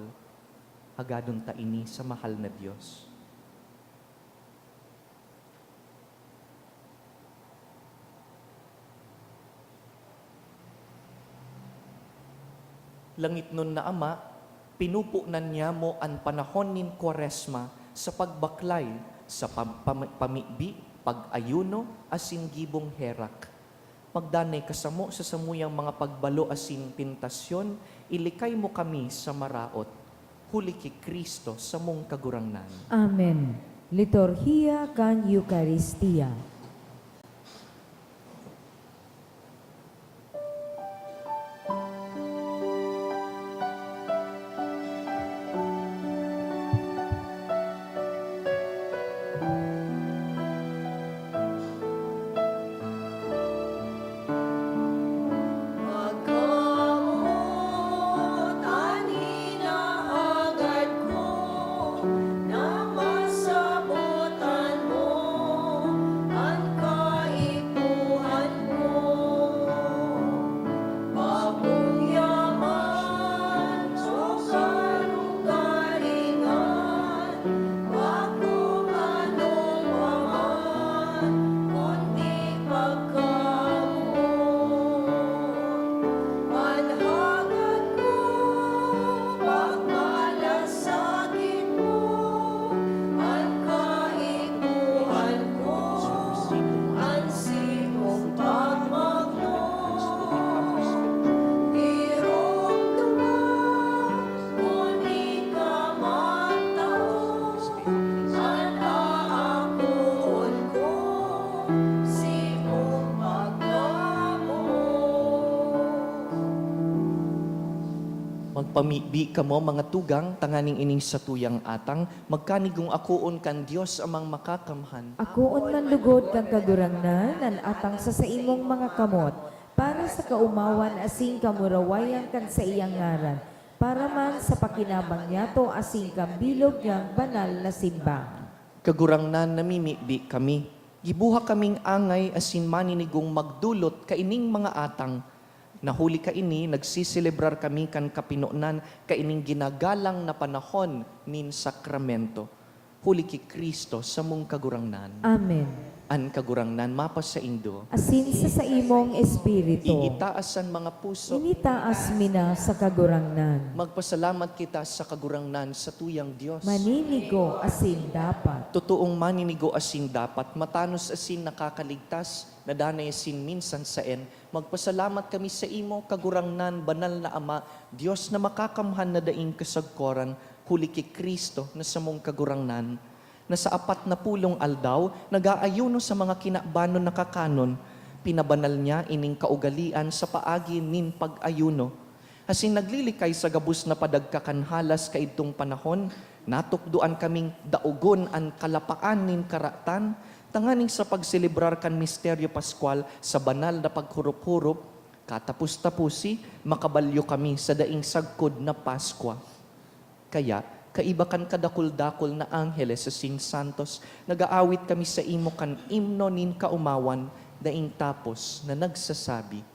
Hagadon ta ini sa mahal na Dios. Langitnon na Ama, pinuponan niamo an panahon nin Kwaresma sa pagbaklay, sa pam-, pam-, pamibi, pag-ayuno, asin gibong herak. Magdanay ka samo sa samuyang mga pagbalo asin tentasyon, ilikay mo kami sa maraot. Huli ki Cristo, samong Kagurangnan. Amen. Liturhiya kan Eukaristia. Pagkamot an hinahagad ko na masabotan mo an kaipuhan ko. Bakong yaman o karugalingan, bakong anoman, kundi pagkamoot. An hagad ko, pagmalasakit mo, an kaipuhan ko, an simong pagmagno. Giromdoman, kun ika magtao, an aakoon ko, simong pagkamoot. Magpamibi kamo, mga tugang, tanganing ining satuyang atang magkanigong akoon kan Dios Amang Makakamhan. Akoon man lugod kan Kagurangnan an atang sa saimong mga kamot, para sa kaomawan asin kamurawayan kan saiyang ngaran, para man sa pakinabang niyato asin kan bilog niyang banal na simbahan. Kagurangnan, namimibi kami. Gibuha kaming angay asin maninigong magdolot kaining mga atang, Na huli kaini, nagseselebrar kami kan kapinonan kaining ginagalang na panahon nin sakramento, huli ki Cristo samong Kagurangnan. Amen. An Kagurangnan mapasaindo. Asin sa saimong espiritu. Iitaas an mga puso. Initaas mi na sa Kagurangnan. Magpasalamat kita sa Kagurangnan, sa tuyang Dios. Maninigo asin dapat. Totoong maninigo asin dapat, matanos asin nakakaligtas, na danay asin minsan saen, magpasalamat kami saimo, Kagurangnan, Banal na Ama, Dios na makakamhan na daing kasagkoran, huli ki Cristo na samong Kagurangnan, na sa apat na pulong aldaw nag-aayuno sa mga kinabanon na kakanon. Pinabanal niya ining kaugalian sa paagi nin pag-ayuno. Asin naglilikay sa gabos na padagka kan halas kaidtong panahon, natukdoan kaming daogon an kalapaan nin karatan, tanganing sa pagselebrar kan misteryo paskwal sa banal na paghurup-hurup, katapos-taposi, makabalyo kami sa daing sagkod na Paskwa. Kaya, kaiba kan kadakul-dakul na angheles asin santos, nag-aawit kami saimo kan imno nin kaomawan, daing tapos na nagsasabi,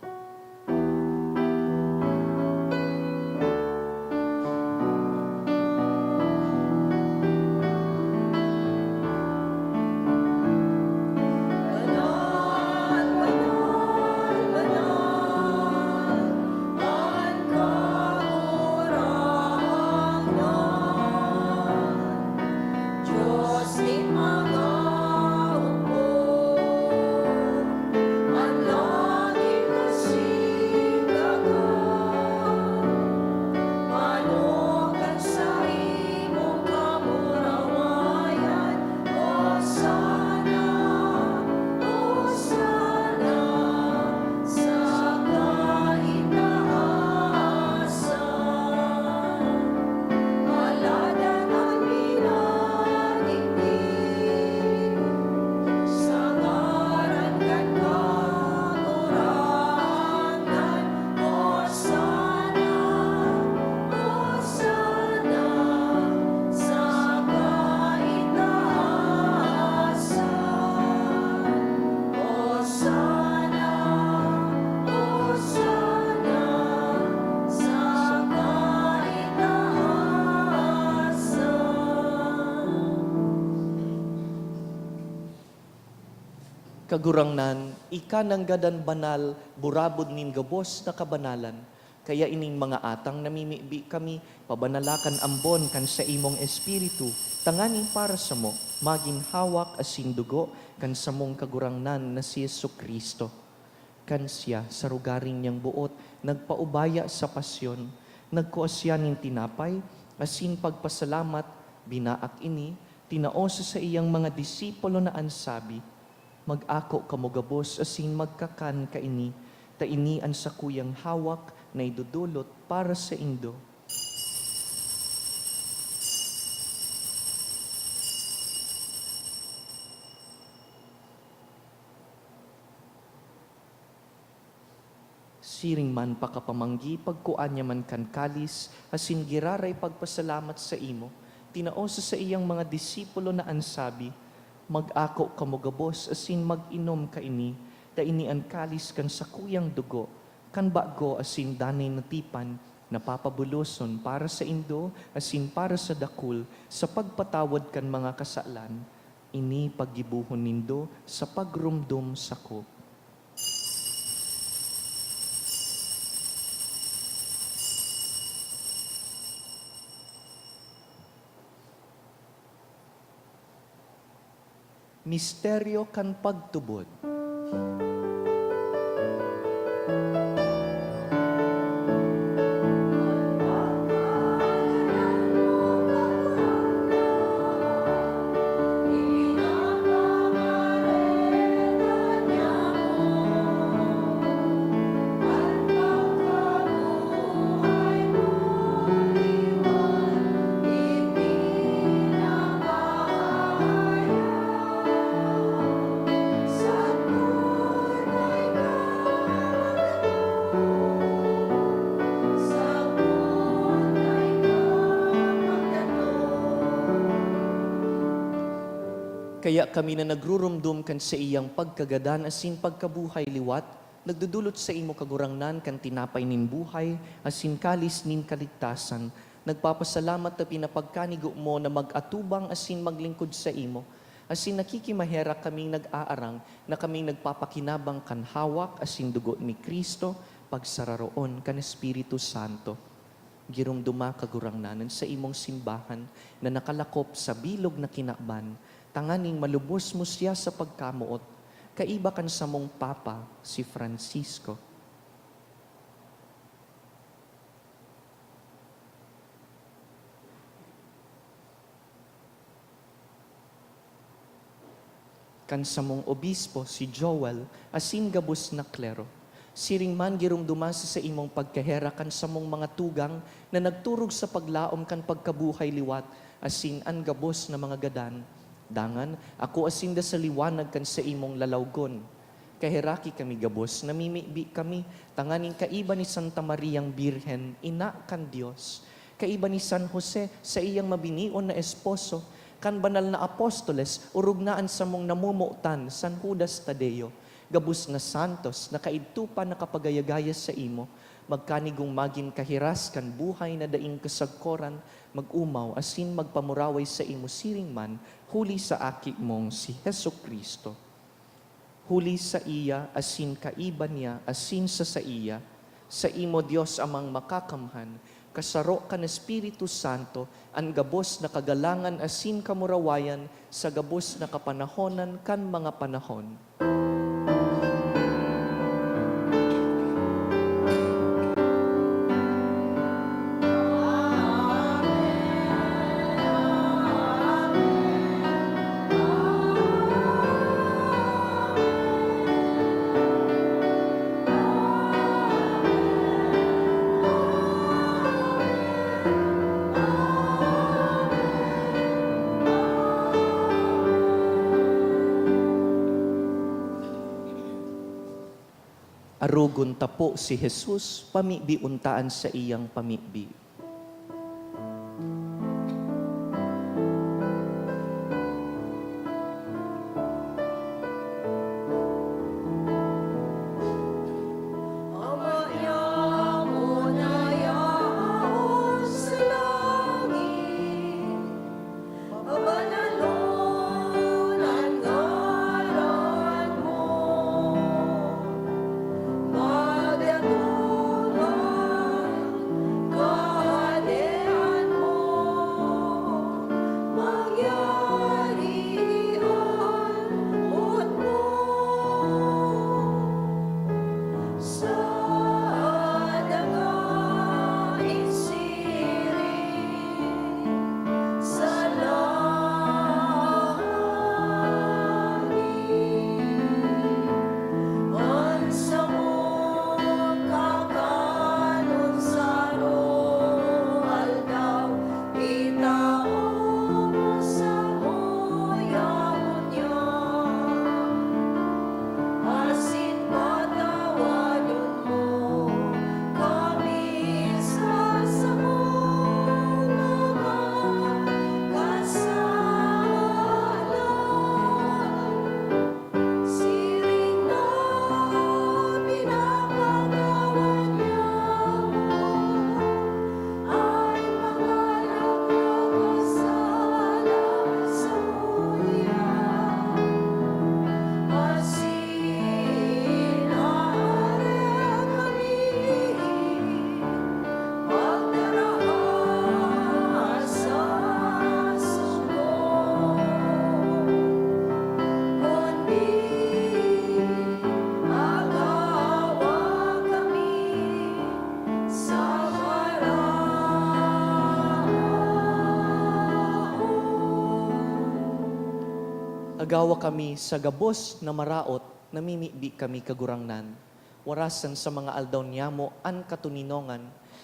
Kagurangnan, ika nanggad an banal, burabod nin gabos na kabanalan. Kaya ining mga atang namimibi kami, pabanala kan ambon kan saimong Espiritu, tanganing para samo, magin hawak asin dugo kan samong Kagurangnan na si Jesu-Cristo. Kan siya, sa rogaring niyang boot, nagpaubaya sa pasyon, nagkua siya nin tinapay, asin pagpasalamat, binaak ini, tinao sa saiyang mga disipulo na an sabi, "Mag-ako kamo gabos asin magkakan kaini, ta ini an sakuyang hawak na idodolot para saindo." Siring man pakapamanggi, pagkua niya man kan kalis, asin giraray pagpasalamat saimo, tinao sa saiyang mga disipulo na an sabi, "Mag-ako kamo gabos asin mag-inom kaini, ta ini an kalis kan sakuyang dugo, kan bago asin danay na tipan, na papabuloson para saindo asin para sa dakul sa pagpatawad kan mga kasalan. Ini paggibohon nindo sa pagromdom sako." Misteryo kan pagtubod. Kaya kami na nagruromdom kan saiyang pagkagadan asin pagkabuhay liwat, Nagdodolot saimo, Kagurangnan, kan tinapay nin buhay asin kalis nin kaligtasan. Nagpapasalamat ta pinapagkanigo mo na mag-atubang asin maglingkod saimo, asin nakikimaherak kaming nag-aarang na kaming nagpapakinabang kan hawak asin dugo ni Cristo, pagsararoon kan Espiritu Santo. Giromdoma, Kagurangnan, an saimong simbahan na nakalakop sa bilog na kinaban, tanganing malubos mo siya sa pagkamoot, kaiba kan samong Papa, si Francisco. Kan samong obispo, si Joel, asin gabos na klero. Siring man, giromdoma sa saimong pagkaherak kan samong mga tugang na nagturog sa paglaom kan pagkabuhay liwat, asin an gabos na mga gadan. Dangan, akoa sinda sa liwanag kan saimong lalawgon. Kaheraki kami gabos, namimibi kami, tanganing kaiba ni Santa Mariang Birhen, ina kan Dios, kaiba ni San Jose, saiyang mabinion na esposo, kan banal na apostoles, orog na an samong namomotan, San Judas Tadeo, gabos na santos na kaidto pa nakapagaya-gaya saimo, magkanigong magin kahiras kan buhay na daing kasagkoran, mag-omaw asin magpamuraway saimo siring man, huli sa Aki mong si Jesu-Cristo. Huli saiya, asin kaiba niya, asin sa saiya, saimo, Dios Amang Makakamhan, kasaro kan Espiritu Santo, an gabos na kagalangan asin kamurawayan sa gabos na kapanahonan kan mga panahon. Arogon ta po si Jesus, pamibion ta an saiyang pamibi. Ama niamo na yaon sa langit, pabanalon an ngaran mo. Magdaton an Kahadean mo. Mangyari an boot mo sa daga, siring sa langit. An samong kakanon sa aroaldaw, itao mo samo yaon, asin patawadon mo kami sa samong mga kasalan, siring na pinapatawad niamo an mga nagkakasala saiya. Asin aram kami pagdaraha sa sugod, kundi agawa kami sa maraot. Agawa kami sa gabos na maraot, namimibi kami, Kagurangnan. Warasan sa mga aldaw niyamo an katoninongan,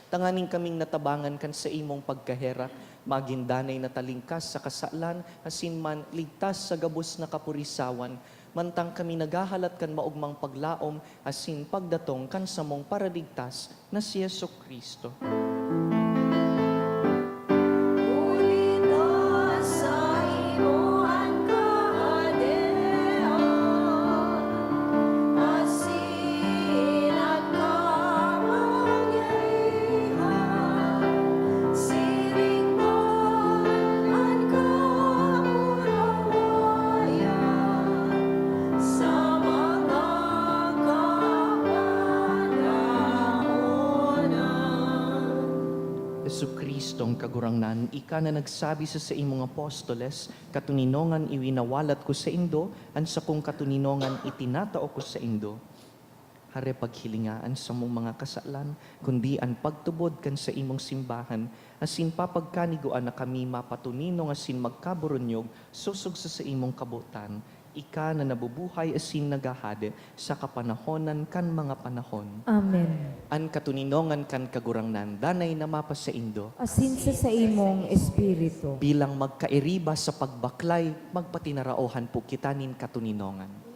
tanganing kaming natabangan kan saimong pagkaherak, magin danay na talingkas sa kasalan, asin man ligtas sa gabos na kapurisawan, mantang kami naghahalat kan maogmang paglaom asin pagdatong kan samong Paraligtas na si Jesu-Cristo. Huli ta saimo an Kahadean, asin Kristong Kagurangnan, ika na nagsabi sa saimong apostoles, "Katoninongan iwinawalat ko saindo, an sakong katoninongan itinatao ko saindo." Hare paghilinga an samong mga kasalan, kundi an pagtubod kan saimong simbahan, asin papagkanigua na kami mapatoninong asin magkaburunyog sosog sa saimong kabotan, ika na nabubuhay asin naghahade sa kapanahonan kan mga panahon. Amen. An katoninongan kan Kagurangnan danay na mapasaindo. Asin sa saimong espiritu. Bilang magkairiba sa pagbaklay, magpatinaraohan po kita nin katoninongan.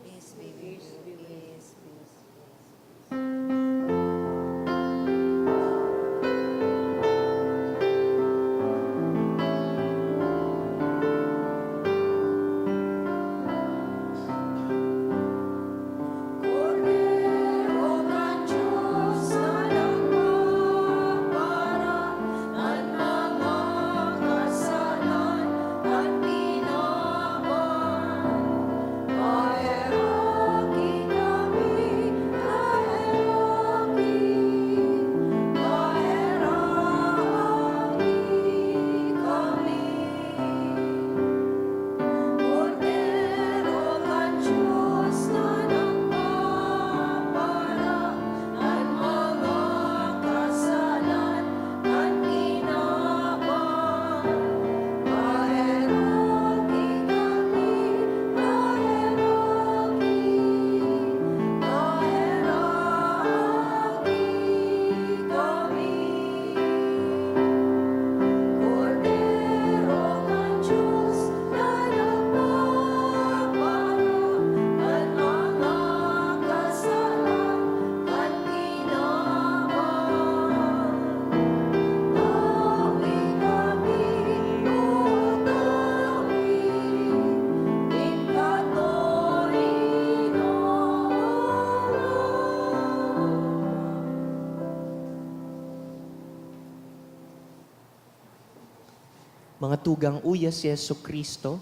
Mga tugang, uya si Jesu-Cristo,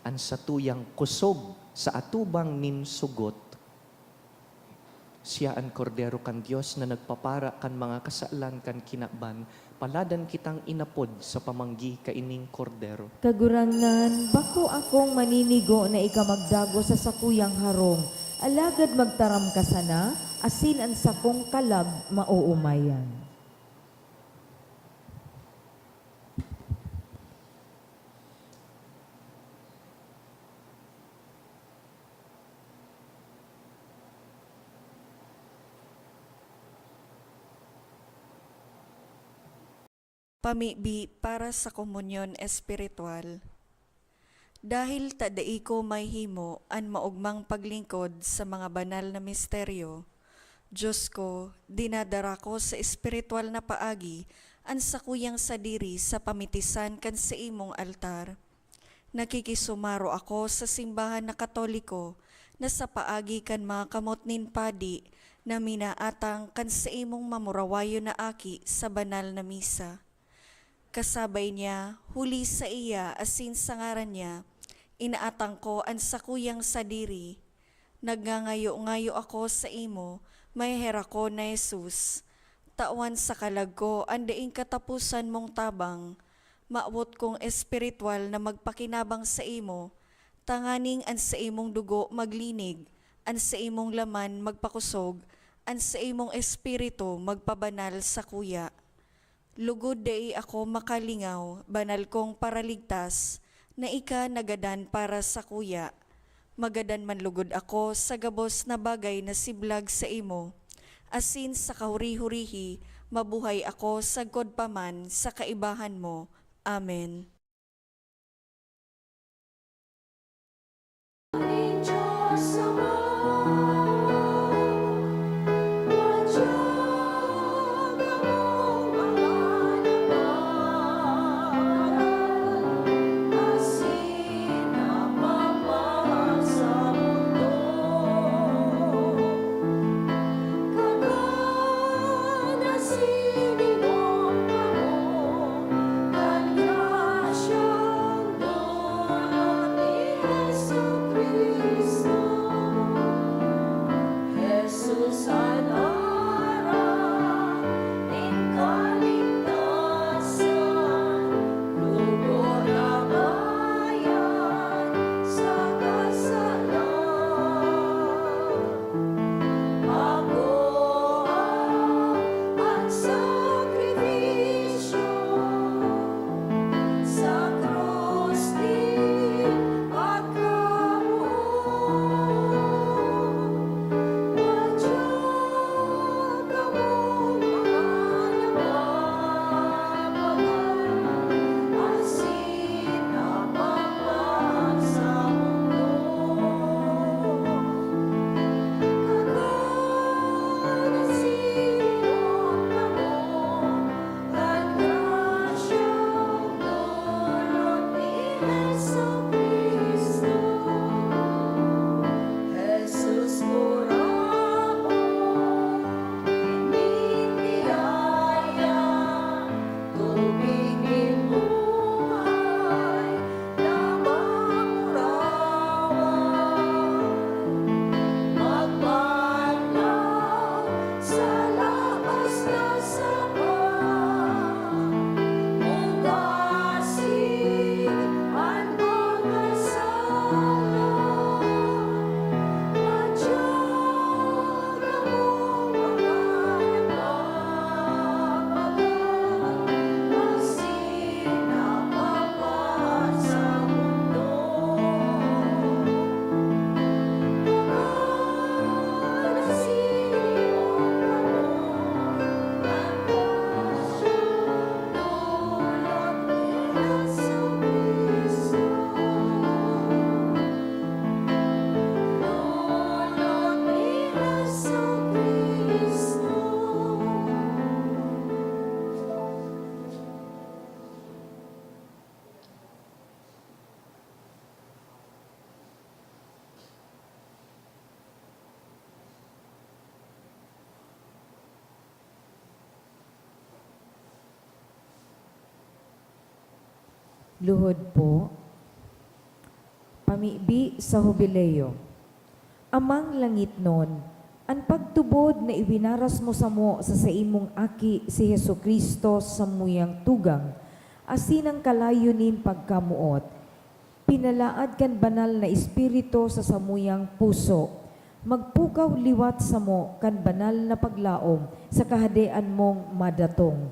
an satuyang kosog sa atubang nin sugot. Siya an Kordero kan Dios na nagpapara kan mga kasalan kan kinaban. Paladan kitang inapod sa pamanggi kaining Kordero. Kagurangnan, bako akong maninigo na ika magdagos sa sakuyang harong, alagad magtaram ka sana, asin an sakong kalag maoomayan. Pamibi para sa komunyon espiritual. Dahil ta dai ko mahihimo an maogmang paglingkod sa mga banal na misteryo, Dios ko, dinadara ko sa espiritual na paagi an sakuyang sadiri sa pamitisan kan saimong altar. Nakikisumaro ako sa simbahan na Katoliko na sa paagi kan mga kamot nin padi na minaatang kan saimong mamurawayon na aki sa banal na misa. Kasabay niya, huli saiya asin sa ngaran niya, inaatang ko an sakuyang sadiri. Nagngangayo-ngayo ako saimo, maheherakon na Jesus. Tawan sa kalag ko an daing kataposan mong tabang. Mawot kong espiritual na magpakinabang saimo, tanganing an saimong dugo maglinig, an saimong laman magpakosog, an saimong espiritu magpabanal sakuya. Lugod dai ako makalingaw, banal kong Paraligtas, na ika nagadan para sakuya. Magadan man lugod ako sa gabos na bagay na siblag saimo, asin sa kahuri-hurihi mabuhay ako sagkod pa man sa kaibahan mo. Amen. Luhod po. Pamibi sa Hubileo. Amang langitnon, an pagtubod na iwinaras mo samo sa saimong Aki, si Jesu-Cristo, samuyang tugang, asin an kalayo nin pagkamoot, pinalaad kan Banal na Espiritu sa samuyang puso, magpukaw liwat samo kan banal na paglaom sa Kahadean mong madatong.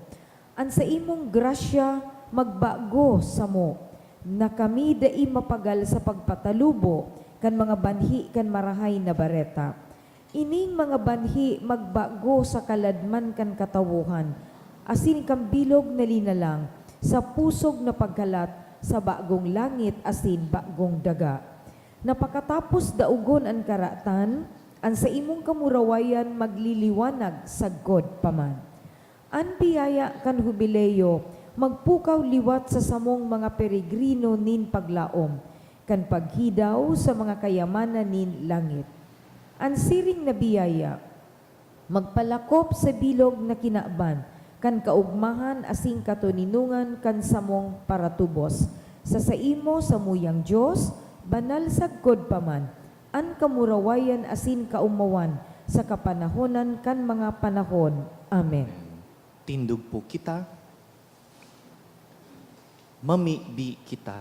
An saimong grasya magbago samo, na kami dai mapagal sa pagpatalubo kan mga banhi kan Marahay na Bareta. Ining mga banhi magbago sa kaladman kan katawohan, asin kan bilog na linalang sa pusog na pagkalat sa bagong langit asin bagong daga, na pakatapos daogon an karatan, an saimong kamurawayan magliliwanag sagkod pa man. An biyaya kan Hubileo magpukaw liwat sa samong mga peregrino nin paglaom kan paghidaw sa mga kayamanan nin langit. An siring na biyaya magpalakop sa bilog na kinaban kan kaogmahan asin katoninongan kan samong paratubos. Sa saimo, samuyang Dios, banal sagkod pa man, an kamurawayan asin kaomawan sa kapanahonan kan mga panahon. Amen. Tindog po kita. Mamibi kita.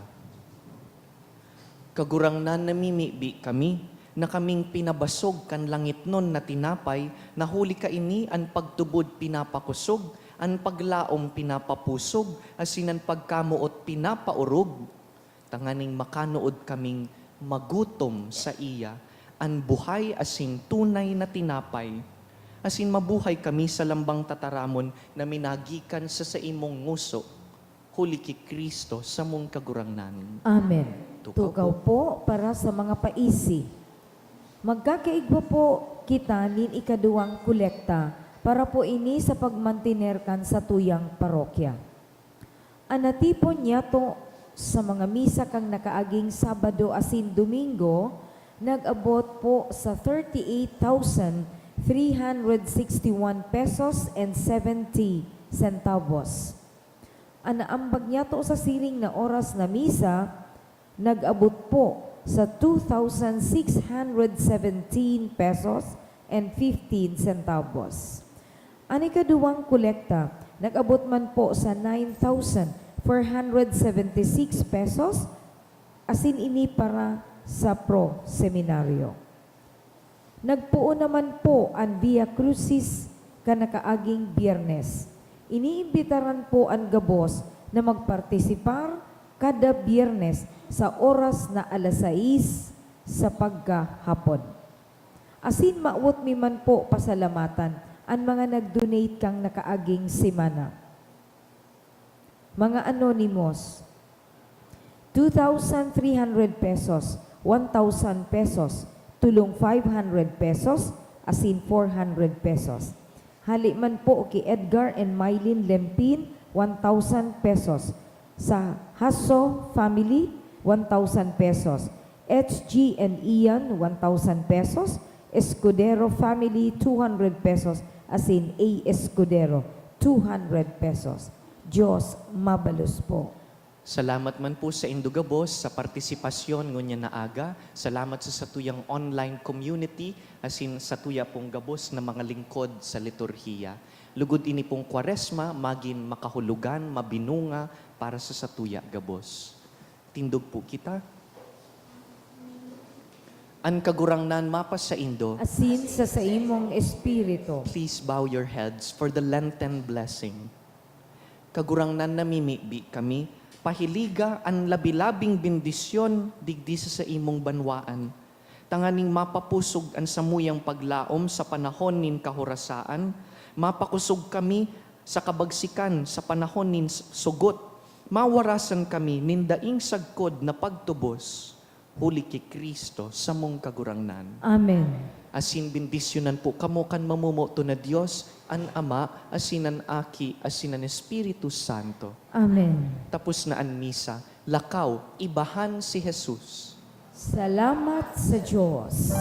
Kagurangnan, namimibi kami na kaming pinabasog kan langitnon na tinapay, na huli kaini an pagtubod pinapakosog, an paglaom pinapapusog, asin an pagkamoot pinapaorog, tanganing makanood kaming magutom saiya an buhay asin tunay na tinapay, asin mabuhay kami sa lambang tataramon na minagikan sa saimong ngoso, huli ki Cristo, samong Kagurangnan. Amen. Tukaw Tukaw po. po para sa mga paisi. Magkakaigwa po kita nin ikaduwang kolekta para po ini sa pagmantener kan satuyang parokya. An natipon niyato sa mga misa kan nakaaging Sabado asin Domingo nag-abot po sa thirty-eight thousand three hundred sixty-one pesos and seventy centavos. An naambag niyato sa siring na oras na misa nag-abot po sa two thousand six hundred seventeen pesos and fifteen centavos. An ikaduwang kolekta nag-abot man po sa nine thousand four hundred seventy-six pesos, asin ini para sa Pro Seminario. Nagpoon naman po an Via Crucis kan nakaaging Biyernes. Iniimbitaran po an gabos na magpartisipar kada Biyernes sa oras na alas sais sa pagkahapon. Asin mawot mi man po pasalamatan an mga nag-donate kan nakaaging semana. Mga anonymous, two thousand three hundred pesos, one thousand pesos, tulong five hundred pesos, asin four hundred pesos. Hali man po ki Edgar and Mylene Lempin, one thousand pesos. Sa Hasso family, one thousand pesos. H G and Ian, one thousand pesos. Escudero family, two hundred pesos. Asin A Escudero, two hundred pesos. Diyos mabalos po. Salamat man po saindo gabos sa partisipasyon ngunyan na aga. Salamat sa satuyang online community, asin satuya pong gabos na mga lingkod sa liturhiya. Lugod ini pong Kwaresma magin makahulugan, mabinunga para sa satuya gabos. Tindog po kita. An Kagurangnan mapasaindo. Asin sa saimong espiritu. Please bow your heads for the Lenten blessing. Kagurangnan, namimibi kami, pahiliga an labi-labing bendisyon digdi sa saimong banwaan, tanganing mapapusog an samuyang paglaom sa panahon nin kahorasaan, mapakosog kami sa kabagsikan sa panahon nin s-, sugot, mawarasan kami nin daing sagkod na pagtubos, huli ki Cristo, samong Kagurangnan. Amen. Asin bendisyonan po kamo kan mamomoto na Dios, an Ama, asin an Aki, asin an Espiritu Santo. Amen. Tapos na an misa. Lakaw, ibahan si Jesus. Salamat sa Diyos.